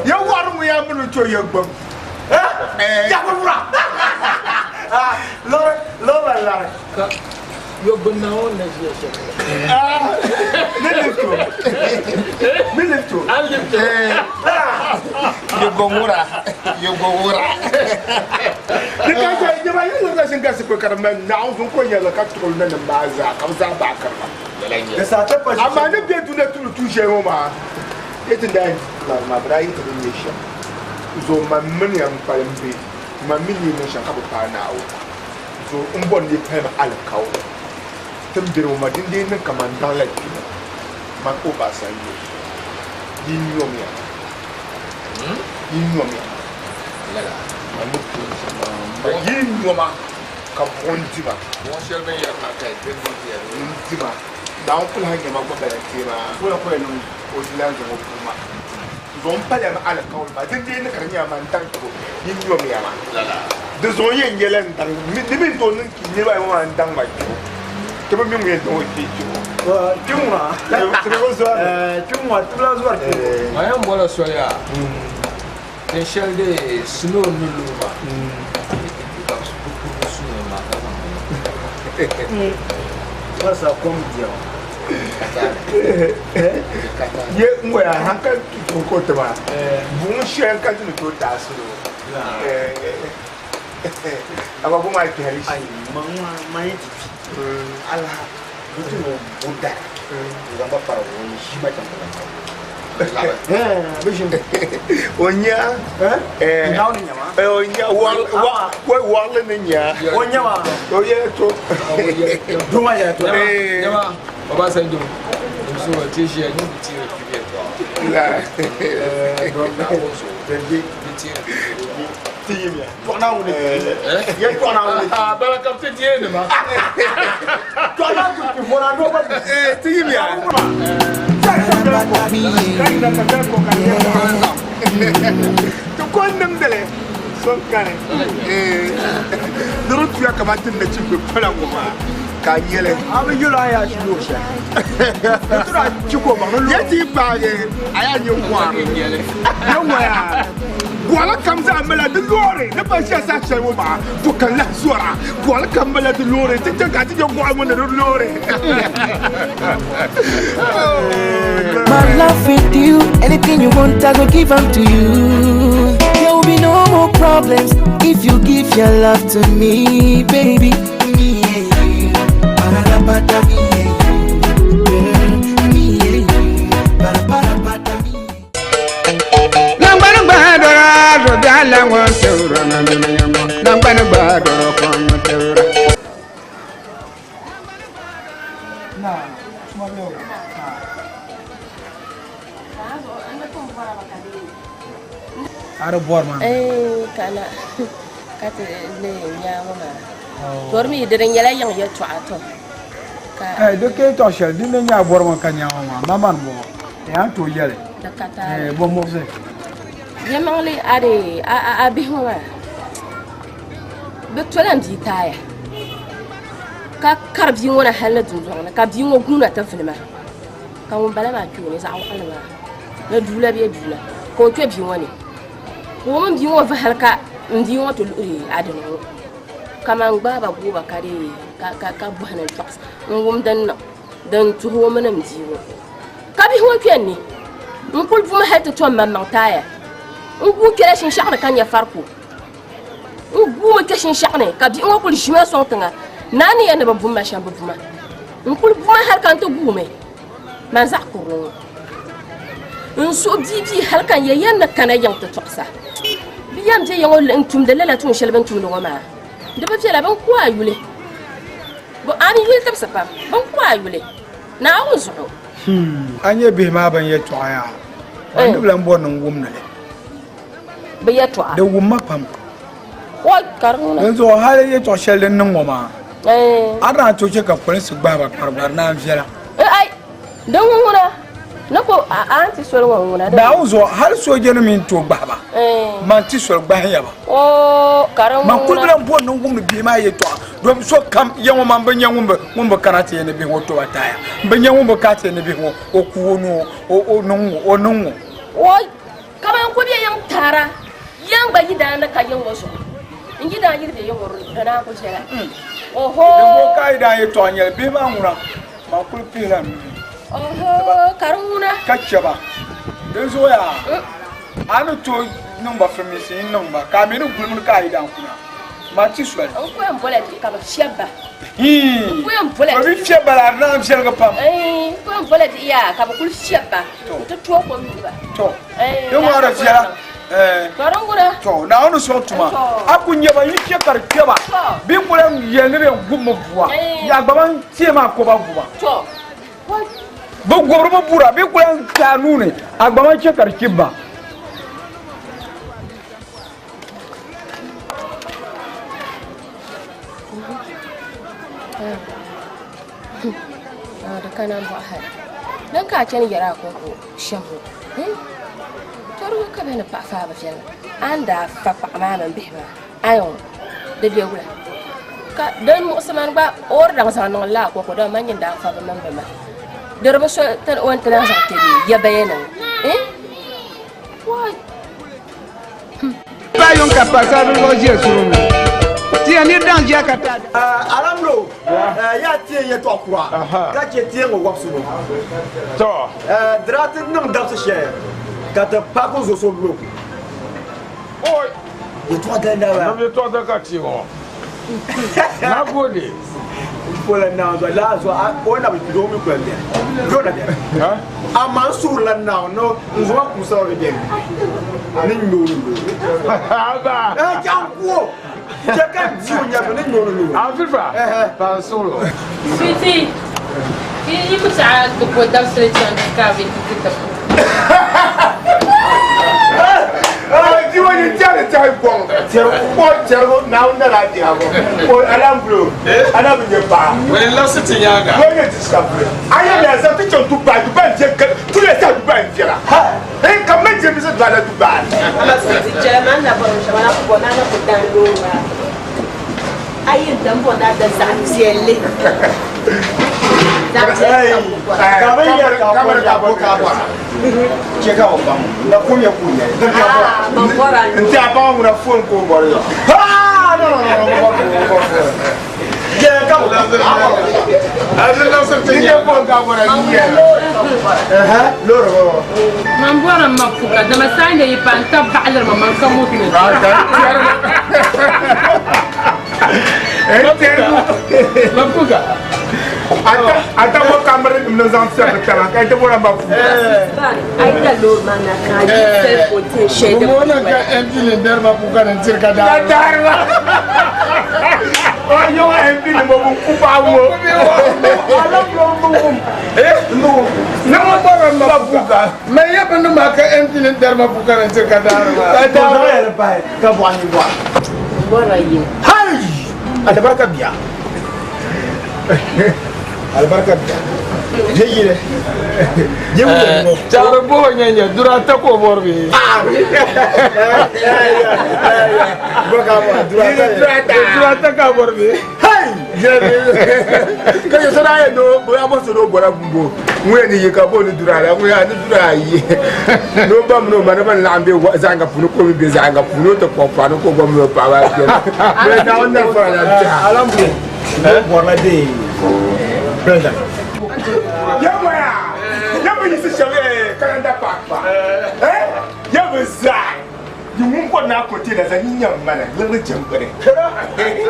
Ye wari ŋun yaa mini o ye gbam. Ka yo gbuni Naawuni ni ʒiya shɛli. Ni lifto. Ni lifto. An lifto. Ye gbɔŋura. Ye gbɔŋura. Ni ka jɛ jɛma ye lɔri sin ka sikwe ka di mali naɣ vun ko nyɛla ka tuɣili na nim maa zaa ka bi zaa baai kiri ba. Amaa ni bɛ dunia tuuli tu shɛli ŋɔ maa Yɛ ti daa ŋmari maa, bɛ daa yihi ti din nyɛ shɛm. Zuɣu man mini ya n-kpalim be, man mi ni yi niŋ shɛm ka bi paai Naawuni. Zuɣu m bɔri ni yi palimi alikauli ti ni beni ŋɔ maa, dindee niŋ kaman daŋ la kpimi man Obasanjo. Yi nyomiya, yi nyomiya. Man ni pun shɛm maa, yi nyoma ka buɣim di ma. N-di ma. Naawuni ku lahi nya ma gba bala n-teei ma. O di lahi zaŋ o puhi ma. Zuɣu m-paliya ma alikauli maa, dindee ni ka di nyɛla man daŋ tib o, yi nyomiya ma. Di zuɣu n yɛn nyɛla n daŋ, di mi ni tooi niŋ ki niriba ayi ŋɔ maa n-daŋ ma kpibu. Ti bi mi ŋun yɛn daŋ o kpee kpibu. Ma yɛn bɔla soli yaa, tin shɛli dee snow ni lu maa, ka bɛ kurigu suui maa ka zaŋ li. Ye ŋɔya hankali tutu ko ti maa buɣum shɛli ka ti ni tooi taai salo amaa buɣum maa kpɛhili shee. O nya o nya waɣili ni nya o nya o yɛla to Obasanjo so ti ʒiya ni bi tiiri kpibi yɛltɔɣa. Bala ka ti deei nima. Ti ko niŋdili so kani ni di tuya kamani ti nachimbi pala ŋɔ maa ka a nyɛli A bi yɛl o a yaa luɣ shɛli. Di tiri a chiko baŋ ni luɣ. Ya ti gbaagi a yaa nyɛ ŋɔri. Ya ŋɔya goɣali kam zaa mala di loori ni pa ʒiya saha shɛli ŋɔ maa to ka lahi zɔra goɣali kam mala di loori ti chɛ ka ti nyɛ goɣali ŋɔ ni di loori. My love with you, anything you want, I go give 'em to you. There will be no more problems if you give your love to me, baby. Me and you, ba-da-da-ba-da, me and you, girl, me and you, ba-da-ba-da-ba-da, me. Nangbani gbaai dɔrɔ zuɣubiɛhi la ŋun tibira na mini nyɛŋɔ. Nangbani gbaai dɔrɔ kom tibira. A di bɔri maa. Eh, kana ka ti leei nyaango maa. To di mi di di nyɛla yiŋ yɛltɔɣa to. Ka Eh, di ka yɛltɔɣa shɛli din na nyɛ a bɔri ŋɔ ka nyaango maa, ma mani bɔŋɔ. Eh, a ni tooi yɛli. Di ka taali. Eh, bɔ muɣisi. Yɛlimaŋli a di a bihi ŋɔ maa bɛ tola n bia taaya ka kari bia ŋɔ na hali ni dundɔŋ ni ka bia ŋɔ guuna ti vuli ma ka ŋun bala maa kpe o ni zaɣ waɣinli maa ni duula bee duula ka o kpe bia ŋɔ ni ka o mini bia ŋɔ vi hali ka n bia ŋɔ ti luhi adini ŋɔ ka man gbaai ba gooi ba ka dee ka bɔhi ni n tɔɣisi n wum din niŋ din tuhi o mini n bia ŋɔ ka bihi ŋɔ kpe n ni n kuli bumi hali ti tom maŋmaŋ taaya n guui kpela shinshɛɣu ni ka nya fariko n guumi kpe shinshɛɣu ni ka bihi ŋɔ kuli ʒima sɔŋ tiŋa naa ni yɛn ni bi bum ma shɛm bi buma n kuli buma hali ka n ti guumi man zaɣ kurili ŋɔ n suhu bii bii hali ka n yɛ yɛn ni kana yiŋ ti tɔɣisa bi yɛn bɛ ya ŋɔ n tumdi lala tuun shɛli bin tumdi ŋɔ maa di bi viɛla bin ku a yuli a ni yuli tibisi pam bin ku a yuli Naawuni zuɣu. A nyɛ bihi maa ban yɛltɔɣa yaa ban di bi lan bɔri ni n wumdi li. Bɛ yɛltɔɣa. Di wum ma pam. O ka di ŋuna. Dinzuɣu hali yɛltɔɣ shɛli din niŋ ŋɔ maa, a di naan tooi chɛ ka polinsi gbahi ba kpari gba di naan viɛla. Ai, din ŋɔ ŋuna, ni ko a ni ti soli ŋɔ ŋuna. Naawuni zuɣu hali soojanim mi ni tooi gbahi ba, man ti soli gbahiya ba. O ka di ŋuna. Man kuli bi lan bɔri ni n wumdi bihi maa yɛltɔɣa. Domi so kam ya ŋɔ man bi nya ŋun bi kana ti yɛn ni bihi ŋɔ toba taaya. M bi nya ŋun bi ka ti yɛn ni bihi ŋɔ o ku o nuu o niŋ ŋɔ o niŋ ŋɔ. Oi! Kaman ku be yiŋ taara, yan gba yidana ni ka yiŋ ŋɔ zuɣu. N yidana yi di be yiŋ ŋɔ di naan ku viɛla. Oho! Dimbɔŋɔ ka a yidana yɛtɔɣa nyɛli, bihi maa ŋuna, man kul pihila n nuu. Oho! Ka di ŋuna. Ka chɛ ba. Dinzuɣu yaa, a ni tooi niŋ ba firimiinsi yi niŋ ba, ka a mi ni guli mini ka a yidana kuna. Ma ti soli. N ku yɛn bola bihi ka bɛ fiɛbi ba. N ku yɛn yɛn bola. Bɛ bi fiɛbi ba la, di naan viɛligi pam. N ku yɛn bola bihi yaa ka bɛ kuli fiɛbi ba nti tooi kom nyuhi ba. To, di ŋɔ di viɛla. To din ŋuna. To, Naawuni sɔŋ tuma. A ku nya ba yi chɛ ka di kpe ba. Bɛ ku lahi yɛli ni bɛ yɛn gubimi bua. Yaa gba ban teei maa ko ba guba. Bɛ gubirimi bura, bɛ ku lahi kpe a nuu ni, a gba man chɛ ka di chibi ba. Di kana m bɔɣi hali din ka a chani yɛri a kɔŋko shɛm ŋɔ tɔrigu ka bɛ ni paɣi faai bi viɛlli a ni daa fa paɣa maa mini bihi maa ayo di be wula ka din muɣisi mani gba o ni daŋ zaŋ niŋ la a kɔŋko dama man nyini daa fa bi mini bi ma di di bi so o ni ti lahi zaŋ kpe bee ya baya niŋ Wai! Pa yuŋ ka paɣisaribila ŋɔ ʒiya suri ŋɔ. Ti ya nir daŋ ʒiya ka taai. Alamlo, yaa teei yɛtɔɣ kura ka chɛ teei ŋɔ wɔbisi ŋɔ. Di daa ti niŋ dabisi shɛli ka ti paaki zo so lu. Yɛtɔɣa galinda bala. Nam yɛtɔɣa da ka teei ŋɔ. Na gode. Pola Naawuni zuɣu lala zuɣu o na bi kpi o mi kuli beni doo na beni amaa n suhurila Naawuni ni n zuɣu maa kuusa bi beni ni n ŋme o ni loori jaŋ ku o chɛ ka n di o nyɛvili ni n ŋme o ni loori. Afifa pa n suhuri o. Sweetie, yi ku saɣi ti bo dabisili chaŋ ka a be ti ti bo. Jiwo ni tɛri tɛhi gɔŋ o tɛrigu Naawuni na daa biɛhigu o alambulo ana bi nyɛ paɣa Wɛn labisi ti nyaaŋa. Wɛn nyɛ ti sabiri a yɛ mi a zaŋ ti chaŋ Dubai Dubai n viɛ tuya sa Dubai n viɛla eh ka mali jɛmbisi dɔla Dubai. Ama sweetie chɛla man na bɔri shɛm a na ku bɔ ni a na ku dan loori maa a yi n-ti m bɔri ni a da zaɣ piɛlli. Zaɣ piɛlli ka n ku bɔra. Ka bɛ yɛri ka bɔri ka bɔ ka bɔra. Chɛ ka o baŋ na kum ya ku yɛli din ka bɔra. N ti a baŋ ŋuna phone ka o bɔri ya. Ah, no, no, no, no, bɔri bɔri bɔri. Jɛ ka bɔ Ni nyɛ phone ka bɔra ni yɛ. Loori bɔ. Man bɔra n ma puka dama saa nyɛ yi pa n tab baɣaliri ma man ka moto. Mapuka. Ata bɔ kamara nim na zaŋ sɛbi taba ka ita bɔra mapuka. Ai da loori maa na ka a yi self-contained shɛli din Mo na ka MP ni dari mapuka ni tiri ka daari. Daari ba. O yɔŋ MP ni mo bu ku paɣa mo. Ne mo bɔra mapuka. Mɛ yɛ bi ni maa ka MP ni dari mapuka ni tiri ka daari ba. Ka daari yɛli bahi ka bɔɣa ni bɔɣa. Bɔra yini. Hai! Alibarika biya. Alibarika biya. Je yile. Je wuli ŋɔ. Caari bɔhɔ nyɛ nyɛ dura ta ko bɔri bi. Dura ta ka bɔri bi. Hai! Ka yɛ sɔrɔ a yɛ no boya bɔ sɔrɔ o bɔra gumbo. Ŋun yɛ ni yi ka bo ni dura la ŋun yɛ ni dura ayi. N'o ba minɛ o ma ne ba laɣim bɛ zahinga puuni ko mi bɛ zahinga puuni o ti kɔŋ paɣa ni ko gba mini o paɣa maa biɛni. Bɛ Naawuni na fara la biɛha. Alhamdulillah. Bɔrila de president. Yɛmɔya yɛ bi yisi shɛm kalanda paaki pa yɛ bi zaa yi ŋun kɔri naa kontena zaŋ yi nyam mana liɣiri jɛm gbuni liɣiri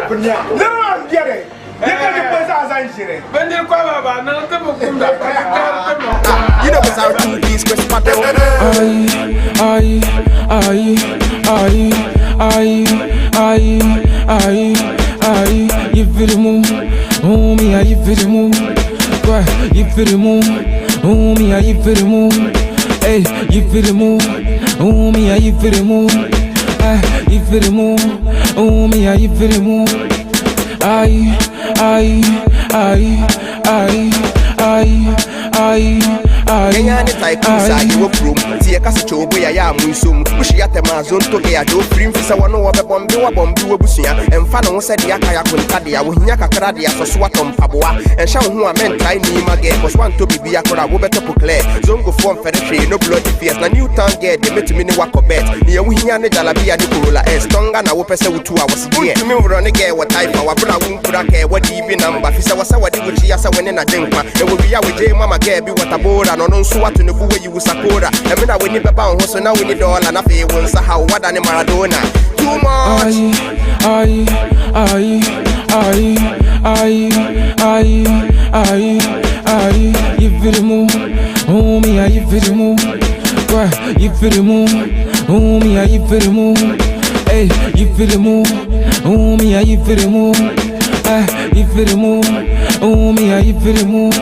maa n biɛni yɛ ka di kpɛ zaɣ zaŋ ʒini. Bindiri kɔhi maa ba niŋ ti bi kumda ka di kaari ti ma. You know it's our two piece Chris Patel. Ay, ay, ay, ay, ay, ay, ay, ay. You feel the move, homie, are you feel the move? Boy, you feel the move, homie, are you feel the move? Hey, you feel the move, homie, are you feel the move? Ay, you feel the move, homie, are you feel the move? Ay, ay, ay, ay, ay, ay, ay. Kenya ne tycoon saa yɛwɔ kurom nti yɛka sɛ kyɛ obo yɛayɛ a mo nsom wohyia tɛm a zonto ge agye ofiri mfi sɛ wɔne wɔbɛbɔmbe wɔbɔmbe w'abusua ɛmfa ne ho sɛ deɛ aka yɛ akonta dea wohia kakra de asɔ so atɔ mpaboa ɛnhyɛ wo ho a mɛntrae nii ma gɛ kɔ so antɔ biribi akora a wobɛtɔ poklɛ zongofoɔ mfɛre hwee no bloody fears na new town gɛ de mɛtumi ne wakɔ bet nea wohia ne jalabia ne corolla s tɔnga na wopɛ sɛ wotu a wɔse deɛ wontumi nworɔ ne gɛ wɔ taifa wabrɛ a wonkura kɛ wɔde bi namba fi sɛ wɔ sɛ wɔde wokyia sɛ wo ne nagye nkwa ɛwɔ wia wogyee mama gɛ bi wɔtabora na ɔno nso wato ne bo wayi wo sakora ɛmena w'ani bɛba wo ho so na woni dɔɔla na afei wo nsa ha wo wada ne maradona too much Ay, ay, ay, ay, Ayi, ayi, ayi, ayi. Yifirimu, umi ya yifirimu. Wa, yifirimu, umi ya yifirimu. Ey, yifirimu, umi ya yifirimu. Eh, yifirimu, umi ya yifirimu.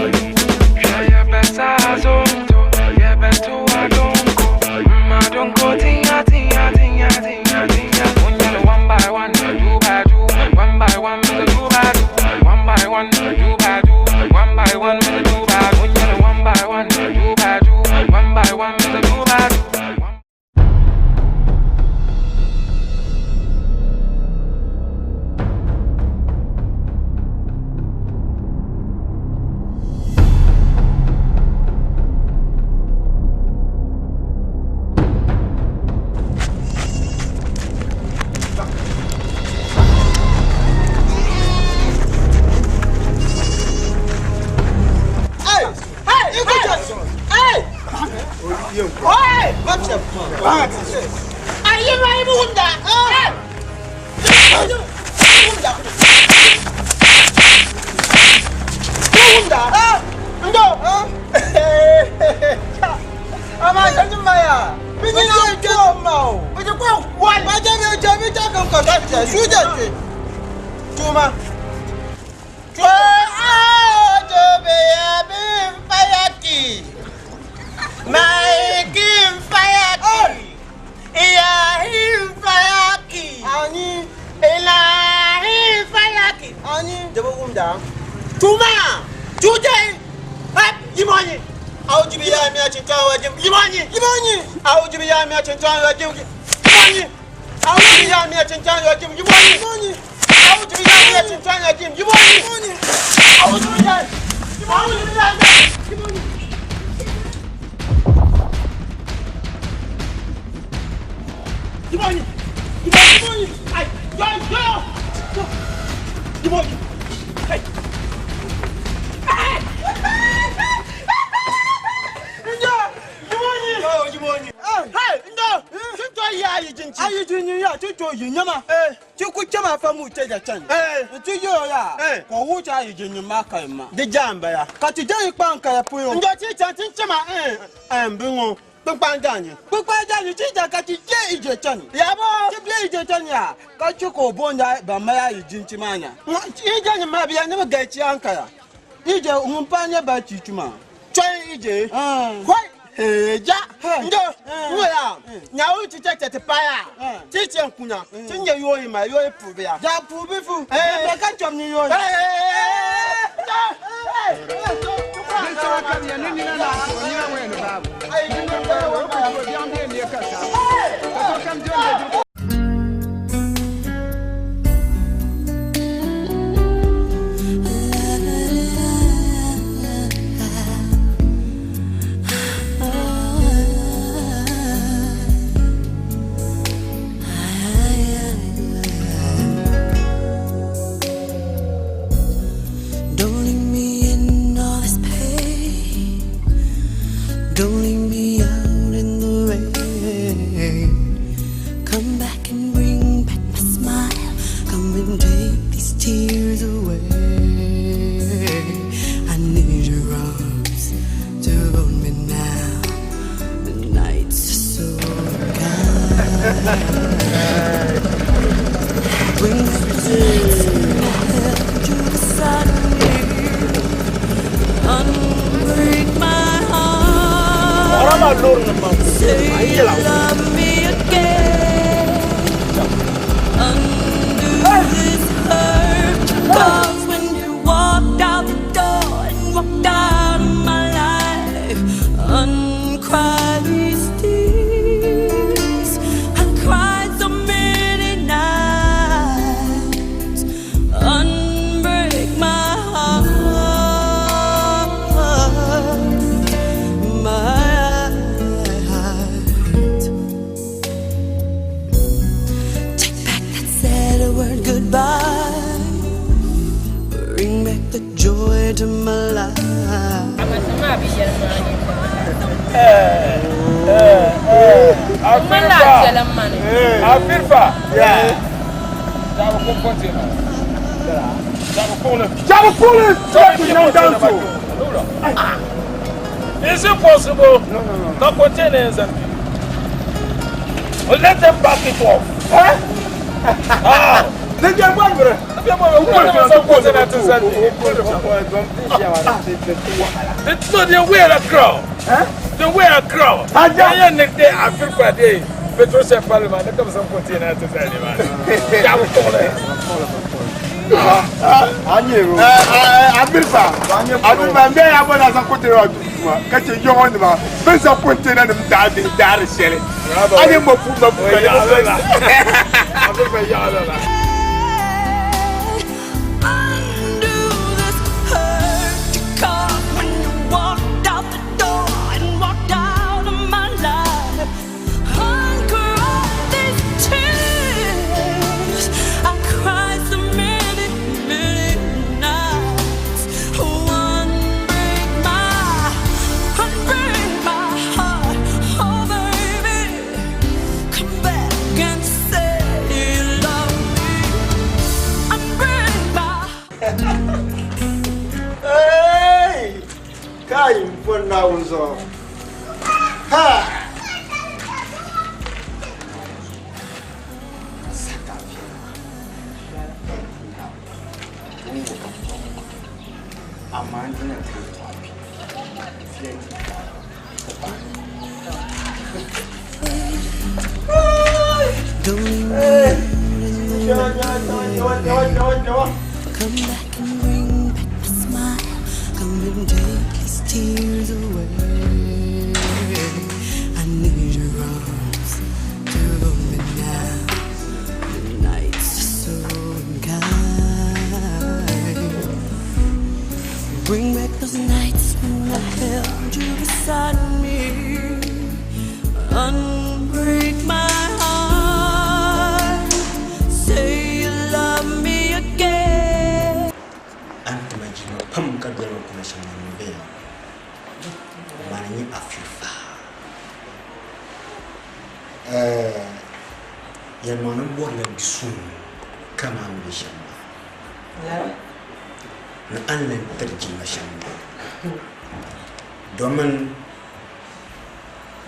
Di jaambaya ka ti jɛyi kpaŋ kaya puyo n ti chan ti chima n bi ŋɔ kpinkpan jaanyi kpinkpan jaanyi ti ja ka ti je ije chani yabo ti bɛ ije chani ya ka chi ka o bonda ban maya yi jinchi maa nya ije nyi maa biya ni bi gachi an kaya ije ŋun pa nyɛ ba chichu maa chɔyi ije hoi ja ndo ŋɔ ya nyawo ti chɛ chɛ ti paya ti chɛ n kunya ti nyɛ yooyi ma yooyi pubi ya ja pubi fu bɛ ka chɔm ni yooyi. Don't leave me in all this pain. Don't leave me out in the rain. Come back and bring back my smile. Come and take these tears away. I need your arms to hold me now. The nights are so kind. Bring back the nights when I held you beside me. Unbreak my heart. Say you love me again. Undo this hurt. 'Cause when you walked out the door and walked out of my life, uncry these tears. I cried so many nights. Unbreak my heart, my heart. Take back that sad word goodbye. Bring back the joy to my life. Afirfa. Yeah. Jabu kuɣuli ti nandan so. Is it possible? No, no, no. Ka container yɛn zaŋ Let them back it off. Eh? Ah. Ne bɛ bɔ yɛrɛ. Ne bɛ bɔ yɛrɛ. Ne bɛ zaŋ container ti zaŋ No, they wear a crown. Eh? They wear a crown. Aja. They are they Africa they petrol shell parliament. Ne ka zaŋ container ti zaŋ ni ma. Jabu kuɣuli. Abirifa abirifa n bɛ ya bɔ na zaŋ container wa ka chɛ yɔŋɔ nima bɛ zaŋ container nim daa bihi daari shɛli a ni mɔ pu ma pu ka Abirifa yaɣa la. Hey! Kai n pɔri Naawuni zuɣu. Ha! Amaa n dina ti yɛltɔɣa kpe fiɛli ti paai. Come back and bring back the smile. Come and take these tears away. I need your arms to hold me now. The nights are so unkind. Bring back those nights when I held you beside me. Unbreak my heart. Say you love me again. A ni ti ma jilima pam ka doli ma kuna shɛm ŋɔ n-bela. Mani n-nyɛ Afrifa. Ɛɛ, yɛlimaŋli m bɔrila bi suŋ kaman a ni be shɛm maa ni a ni lan tiri jilima shɛm maa. Domin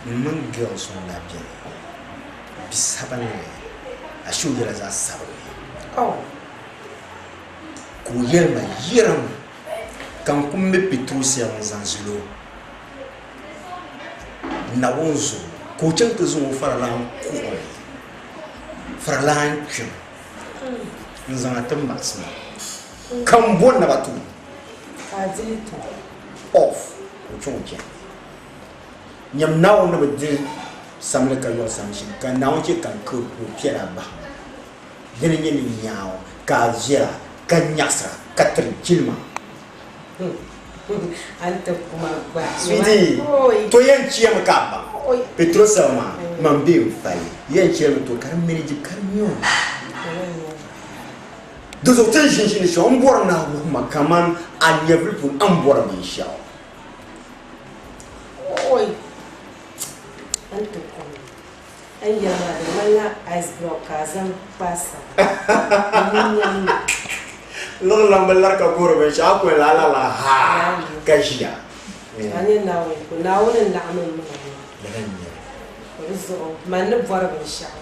m mini girls ŋɔ daa beni, bi sabinli, ashe o yɛla zaɣ sabinli. Ka o yɛli ma, Yirim ka n ku me Pɛturusia n-zaŋ zil o Naawuni zuɣu, ka o chaŋ ti zaŋ o faralan kuɣili, faralan kpiɔŋ n-zaŋ a ti maɣisi ma, ka m bo naba ti o off, ka o chaŋ o chandi. Nyam Naawuni ni bi diri samli ka yɔri samli shɛm, ka Naawuni chɛ ka n ka o piɛla bahi ma. Dini n-nyɛ ni nyaŋ o ka a viɛla, ka nyaɣisira, ka tiri jilima. Sweetie, to yɛn chemi ka a baŋ Petrosel maa, man be n fali yɛn chemi to ka di manage ka di nyo. Di zuɣu ti ni ʒinʒi ni shɛm, m bɔri ni a wuhi ma kaman a nyɛvili puuni a ni bɔri binshɛɣu. A ni yɛli maa di ŋmanila ice block ka a zaŋ kpaai saba n-nyam li. Liɣiri lan bi lari ka guhiri binshɛɣu, a ku yɛn lahi larila haa ka ʒiya. A nya Naawuni ko, Naawuni n-laɣim m maŋa ŋɔ. Lala n-nyɛ li. Ka di zuɣu man ni bɔri binshɛɣu,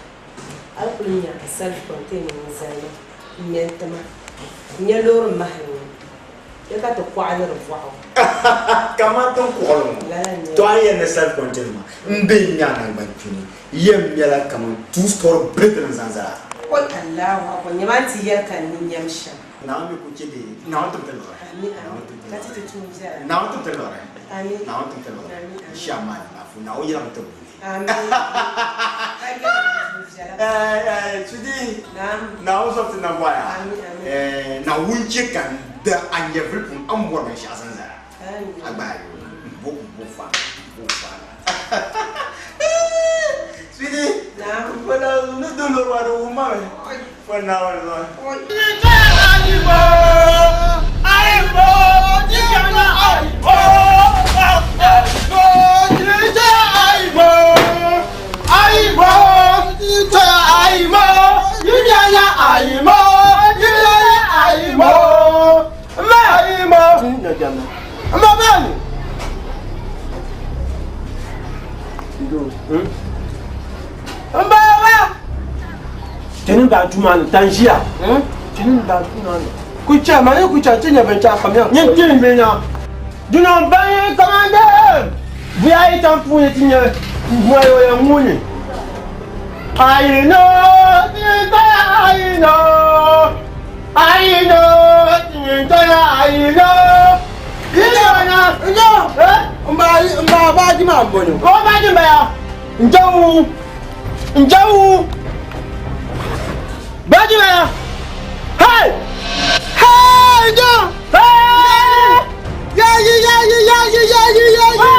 a yi kuli nya self-contained n-zali ma, m-me n-ti ma, n-nya loori mahili ŋɔ. Chɛ ka ti kɔɣiliri bɔɣu. Kaman ti ni kɔɣili ŋɔ, to a ni yɛli ni self contained maa, m be n nya a naŋgban kpini, yɛn mɛla kaman two story building zaŋ zali a. Oi Allahu Akbar, nyama a ni ti yɛli ka n ni nyam shɛm. Naawuni mi ku chɛ bee? Naawuni tim ti liɣiri. Amin, amin. Ka ti ti tuun viɛla. Naawuni tim ti liɣiri. Amin. Naawuni tim ti liɣiri. Amin, amin. N shia maa alaafee, Naawuni yɛlimi ti buni. Amin. Ka yɛli ti tuun viɛla. Sweetie, Naam. Naawuni zɔbi ti nambɔya. Amin, amin. Naawuni chɛ ka n da a nyɛvili puuni a ni bɔri binshɛɣu zaŋ zali a. Amin. A gbaai o, m bo m bo faana, m bo faana. Sweetie, Naam. Fɔla ni do lɔri maa di wum ma mi. Fɔ Naawuni zuɣu. biɛni. M ba bɛni. M ba ba. Tini daa tuma ni tan ʒiya. Tini daa tuma ni. Ku chɛ ma ni ku chɛ ti nyɛ binshɛɣu kam ya. Nyin tini mi na. Duno n-baŋ kamani buya ayi tam puuni ti nyɛ mɔri o yɛn ŋuni. Ayino ti tɔya ayino ayino ti tɔya ayino yino na njo n ba n ba baaji maa n bɔŋɔ. O baaji n baya n jawu n jawu baaji baya hey hey njo hey yayi yayi yayi yayi yayi njo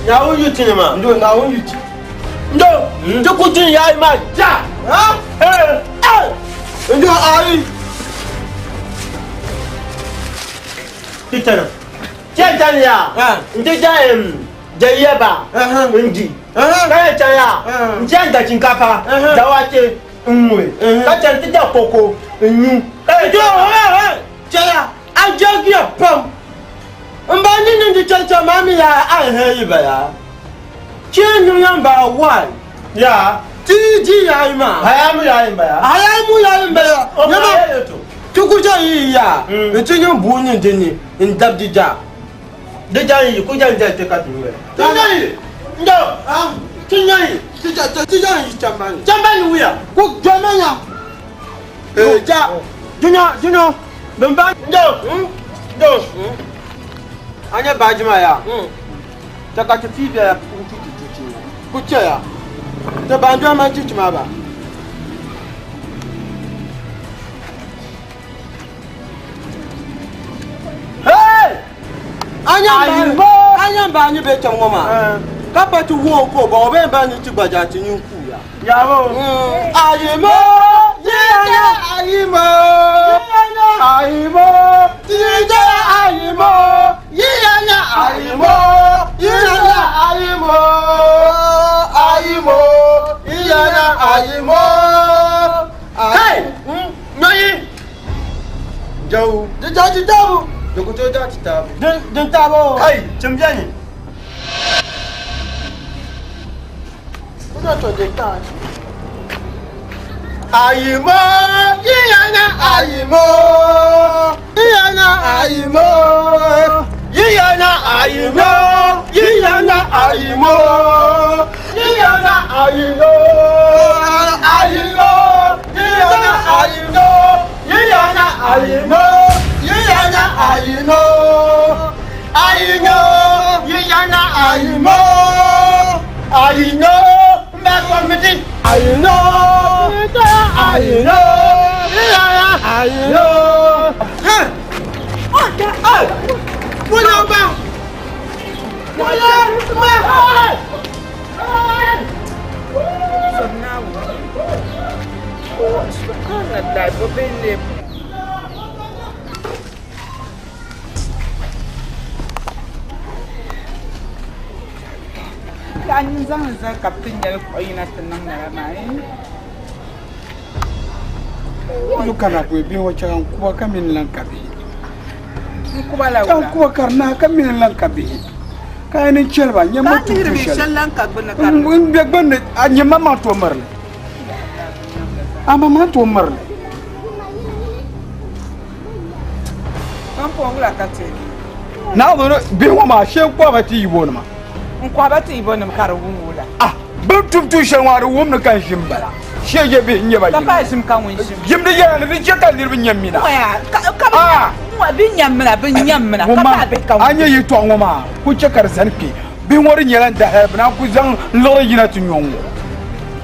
Naawuni yu ti nima. Ndo Naawuni yu ti. Ndo ti ku tin yayi maa ja. Ha? Eh eh. Ndo ayi. Ti tana. Ti tana ya. Nti ja em jayeba n di. Ka yɛn chani ya. N ti yɛn da shinkafa da waakye n ŋubi. Ka chani ti da koko n nyu. Ka yɛn chani. A jɛgiya pam. N ba ni niŋdi chɛchɛ maa mi yaa a ni yi ba yaa. Chee niŋ yan ba wai yaa ti yi di yayi maa. Haya mu yayi ba yaa. Haya mu yayi ba yaa. O ma ye to. Ti ku chɛ yi yaa n ti niŋ buu niŋ di ni n dab di ja. Di ja yi ku ja n ja ti ka ti waya. Ti nya yi ndo ti nya yi ti ja ti ja yi chambani. Chambani wuya. Ku jɔma ya. Ja dunya dunya bin ba ndo ndo a nyɛ baaji maa yaa chɛ ka ti pii bɛya n ti ti ti ku chɛ ya ti baanjɔhi man chichi maa ba Hey! A nyɛ baa ni bɛ chaŋ ŋɔ maa ka pa ti wooi ka o ba o bɛn baa ni ti gba jaa ti nyin kuuya. Yaabo. Ayimo yiyana ayimo ayimo tijɛ ayimo yiyana ayimo yiyana ayimo ayimo yiyana ayimo. Hey! Nyoyi. Jawu. Di ja ti taabu. Di ku tooi ja ti taabu. Din taabo. Kai, chim beni. Ayimo, yiyana ayimo, yiyana ayimo, yiyana ayimo, yiyana ayimo, yiyana ayimo, ayimo, yiyana ayimo, yiyana ayimo, yiyana ayimo, ayimo, yiyana ayimo, ayimo, mbɛ ayimo, ayimo, yiyana ayimo. Wọ́n bá wọ́n bá. Subhanallah, bo be lem. Ka n zaŋ zali ka bi ti nyɛli kuɣu yina ti niŋ lala maa Yu kana ko bihi ŋɔ chɛŋ n kuba ka mini lan ka bihi. N kuba la Chɛŋ kuba ka di naai ka mini lan ka bihi. Ka a ni chɛli ba nyɛ ma Ka a lihiri tutu binshɛli shɛli. lan ka gbunni ka di N bɛ gbunni a nyɛ ma maŋ to mirili. A ma maŋ to mirili. Pumpɔŋɔ wula ka ti Naawuni bihi ŋɔ maa shee n kɔhi ba ti yibonima. N kɔhi ba ti yibonima ka di wum wula. Ah, bɛ ni tum tuun shɛli ŋɔ a di wum ni ka n ʒim bala. Shee je bihi n-nyɛ ba Ka yino. pa ʒim ka ŋun ʒim. Ʒim di yɛla ni di chɛ ka niriba nyam mina. Ŋɔya, ka, ka bɛ Ah! nyam, ŋɔ, bɛ nyam mina, bɛ nyam mina, ka Ŋun maa, pa bihi ka ŋun a nya yɛtɔɣa ŋɔ maa ku chɛ ka di zani kpe. Bihi ŋɔ di nyɛla n dahali, bɛ naan ku zaŋ n liɣiri yina ti nyɔŋ ŋɔ.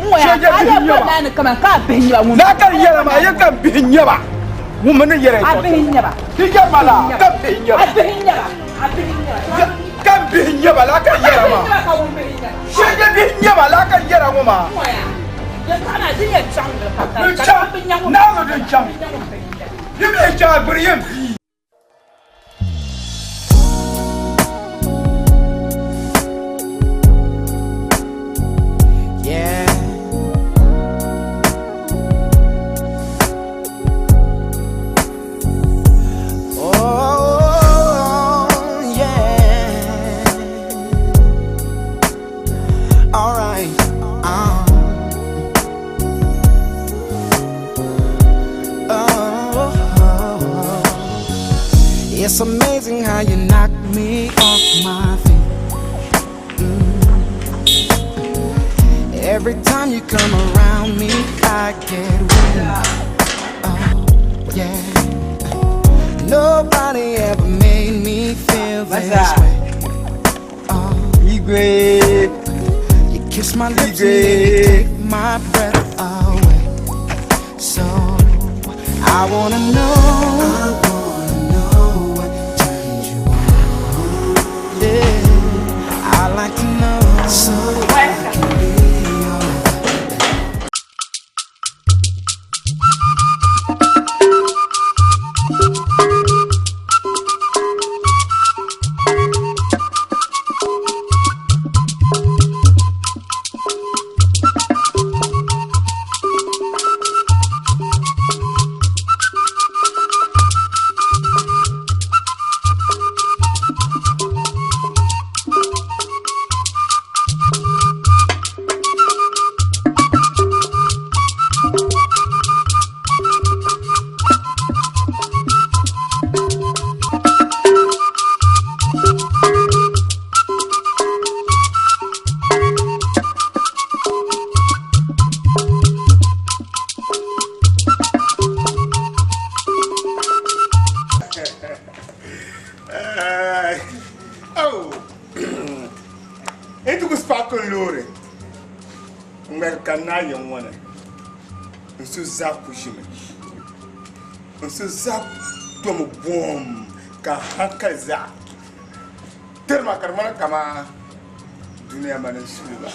Ŋɔya, Shee je ka a bihi yɛn n-nyɛ boli ba. naa ni kaman ka a bihi n-nyɛ ba ŋun Naa ka n yɛla maa, yɛn ka n bihi n-nyɛ ba. Ŋun mi ni yɛla A yɛtɔɣa bihi shɛli. n-nyɛ ba. Ti yɛri ma laa, ka n bihi n-nyɛ ba. A bihi n-nyɛ ba. A bihi n-nyɛ ba. Ka n bihi n-nyɛ ba laa ka n yɛra maa. A bihi n-nyɛ ba ka ŋun bihi n-nyɛ ba. Shee je bihi n-nyɛ ba laa ka n yɛra ŋɔ maa. Ŋɔya, yɛtɔɣa maa din yɛn chaŋ ni ka ka Din ka chaŋ, bɛ nya ŋun naa ŋɔ din chaŋ. bɛ nya ŋun bihi n-nyɛ ba. Yi mi yɛn chaŋ a gbiri yɛn bia. Yeah. It's amazing how you knock me off my feet. Every time you come around me, I get weak. Oh, yeah. Nobody ever made me feel this way. Oh, Igwe. You kiss my lips and then you take my breath away. So I wanna know. I wanna know what turns you on. Yeah, I like to know. So I can be your Oh. N ti ku sparkle loori ŋmɛri ka naa yɛn ŋɔni n su zaa ku ʒimi n su zaa domi bom ka hankali zaa tirima ka di ŋmani kaman dunia mani n suli ba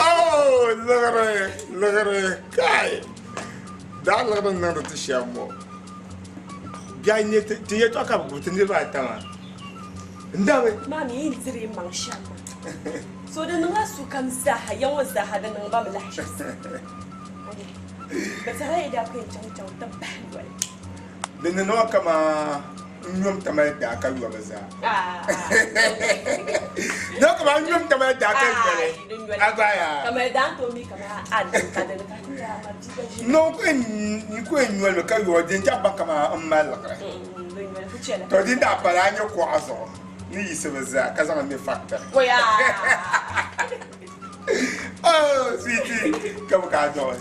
oh liɣiri liɣiri kai daa liɣiri n niŋdi ti shɛm ŋɔ Bia n-nyɛ ti yɛtɔɣa ka bɛ gbubi ti niriba ata maa. N dabi. Maa mi yi ni diri yi maŋ shɛm maa. So di niŋla sokam zaaha, ya ŋɔ zaaha di niŋ ba mi lahiʒibisi. Bɛ tɛhila yi daa ku yɛn chaŋ chaŋ ti bahi yoli. Di ni niŋ kaman n nyom tamali daa ka yɔbu zaa. Niŋ kaman n nyom tamali daa ka yɔli. A gba yaa. Tamali daa n-tooi mi kaman a niŋ ka dini ka n yaa ma bia gba ʒi. No n ku yɛn nyoli mi ka yɔɔ din chaŋ ba kaman m mali liɣiri. To din daa pala a nyɛ kuɣa zuɣu ni yiɣisi bi zaa ka zaŋ li mɛ factory. Oh sweetie, ka bɛ ka a dɔɣi.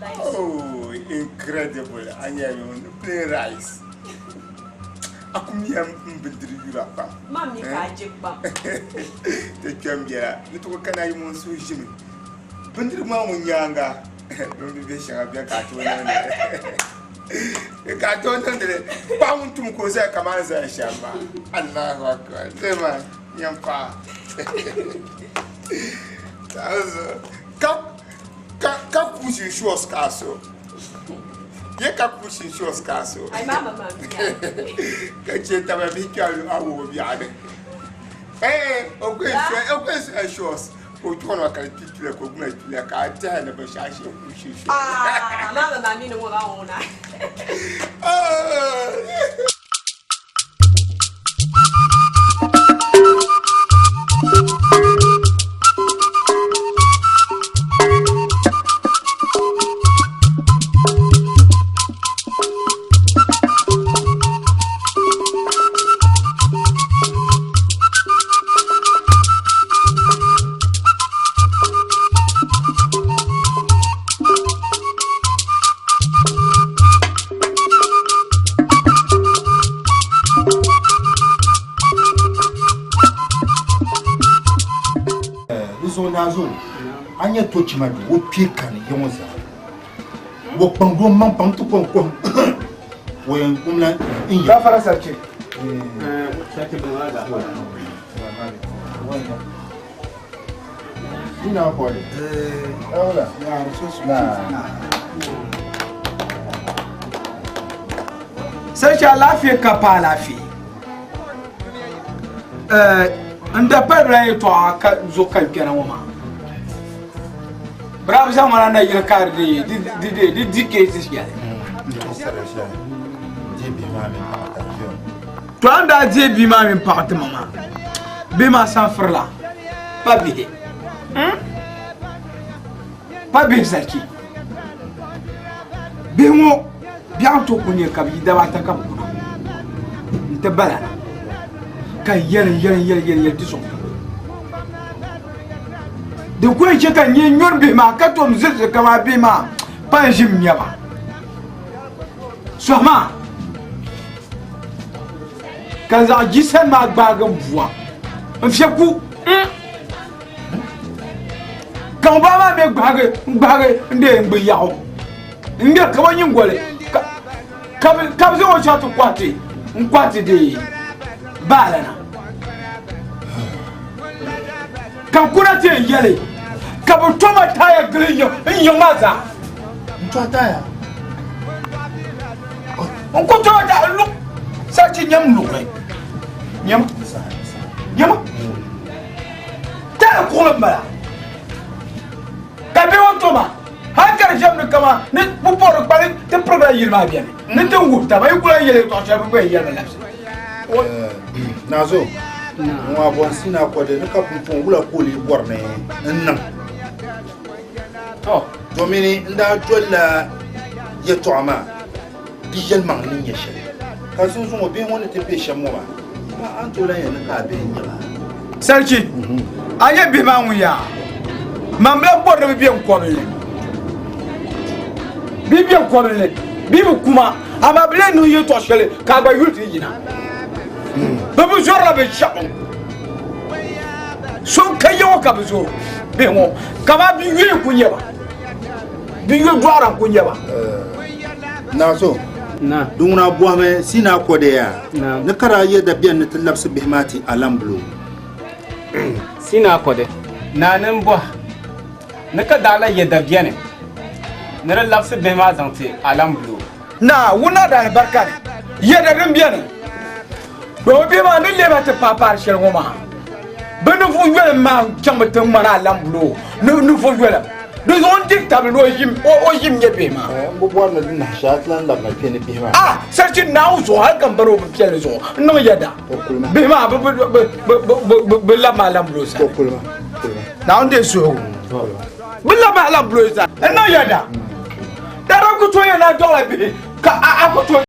Oh, incredible. A nyɛla ŋun plain rice. A ku miya n bindiri yura pam. Ma mi ka a je kpam. Ti kpɛm biɛla ni ti ku kana yi ŋun suhu ʒimi. Bindirigu maa ŋun nyaaŋa bindiri bɛ shɛŋa bɛni ka a tooi niŋdi li. Ka a tooi niŋdi li. Paɣa ŋun tum ka o zaya kamani zaya shɛm maa. Allahu akbar. Dee maa yɛn paɣa. Ka ka ka kuusi shuos ka so. Ye ka kuusi shuos ka so. Ai mama ma biya. Ka che taba bi kya a wo biya ne. Eh, o ko so o ko so shuos. Ko to na ka ti tule ko gma tule ka ta na ba sha shi kuusi shuos. Ah, mama ma mi ni wo ba wona. Oh. Di zuɣu naa zo a nyɛ tochima duu o kpee kani ya ŋɔ zaa o kpaŋdi o maŋ pam ti kɔŋ kɔŋ o yɛn kumla n ya. Gafara sarki. Ina kɔli. Ɛwula. Sarki alaafee ka pa alaafee. N da palila yɛtɔɣa ka zo ka n kpɛna ŋɔ maa bɛ daa bi zaŋ ma na nayili ka di di di keesi shɛli to a ni daa deei bia maa mini paɣa ti ma maa bihi maa san firila pa bihi pa bihi sarki. Bihi ŋɔ biɛɣu to ku nyɛ ka bɛ yi dabaata ka bɛ kuna n-ti bala na ka n yɛli n yɛli n yɛli yɛli yɛli ti sɔŋ Din ku yɛn chɛ ka n nyɛ nyɔri bihi maa ka tom zilisi kaman bihi maa pa n ʒim nyɛma. Sɔhi maa ka n zaɣ ji sani maa gbaagi n bua n fiɛbi ku. Ka ŋun bala maa mi gbaagi n gbaagi n deei n gbi yaɣu n ŋmɛri ka o nyingoli ka bi zaŋ o chaŋ ti kɔhi ti n kɔhi ti deei baalana ka n kuna ti yɛn yɛli ka bi toma taaya gili n yiŋ maa zaa. N tɔhi taaya? N ku toma taaya lu sarchi nyam luɣili nyam nyama. Taaya kuɣili m-bala ka bɛ ŋɔ toma hal ka di ʒɛmi ni kaman ni bɛ bɔri kpali ti pirigila yili maa beni ni ti wuhi taba yi ku lan yɛli yɛtɔɣ shɛli bɛ gba yɛn yɛlimi labisi. Nazo, ŋɔ a bɔnsi na kɔdi ni ka pumpɔŋ wula ka o lee bɔri ni n niŋ? Domini n daa dolila yɛtɔɣa maa di yɛlimaŋli ni nyɛ shɛli, ka zinzuŋɔ bihi ŋɔ ni ti be shɛm ŋɔ maa, a ni tooi lan yɛli ni ka a bihi n-nyɛ ba. Sariki, a nyɛ bihi maa ŋun yaa? Man bi lahi bɔri ni bɛ be n kɔbili ni. Bɛ be n kɔbili ni, bɛ bi ku ma, amaa bɛ lee niŋ yɛtɔɣ shɛli ka a gba yuli ti yina. Bɛ bi zɔrila binshɛɣu. So n-ka ya ŋɔ ka bɛ zɔr o bihi ŋɔ, kaman bɛ yuli n-kul nyɛ ba. Bɛ yuli dɔɣira n-kul nyɛ ba. Naa so, di ŋuna bɔhimi Sinai kɔdɛ yaa ni ka daa yɛda beni ni ti labisi bihi maa ti Alambulo. Sinai kɔdɛ, Naa ni m-bɔhi ni ka daa lahi yɛda beni ni di labisi bihi maa zaŋ ti Alambulo. Naa, wuna daa alibarika ni yɛda din beni. Domi bihi maa ni leei ba ti paai paari shɛli ŋɔ maa, bɛ ninvuɣ yolim maa chaŋ mi ti ŋmani Alambulo ni ninvuɣ yolim. Di zuɣu n diri tabili ni o ʒim nyɛ bihi maa. N bi bɔri ni di nahi shɛli a ti lan labina kpe ni bihi maa. A sarchi Naawuni zuɣu hal ka m bari o bimpiɛlli zuɣu n niŋ yɛda. Bihi maa bɛ labi ma Alambulo sani. Naawuni deei suhigu. Bɛ labi ma Alambulo sani. N niŋ yɛda. Dara ku tooi yɛn na dɔɣila bihi ka a ku tooi.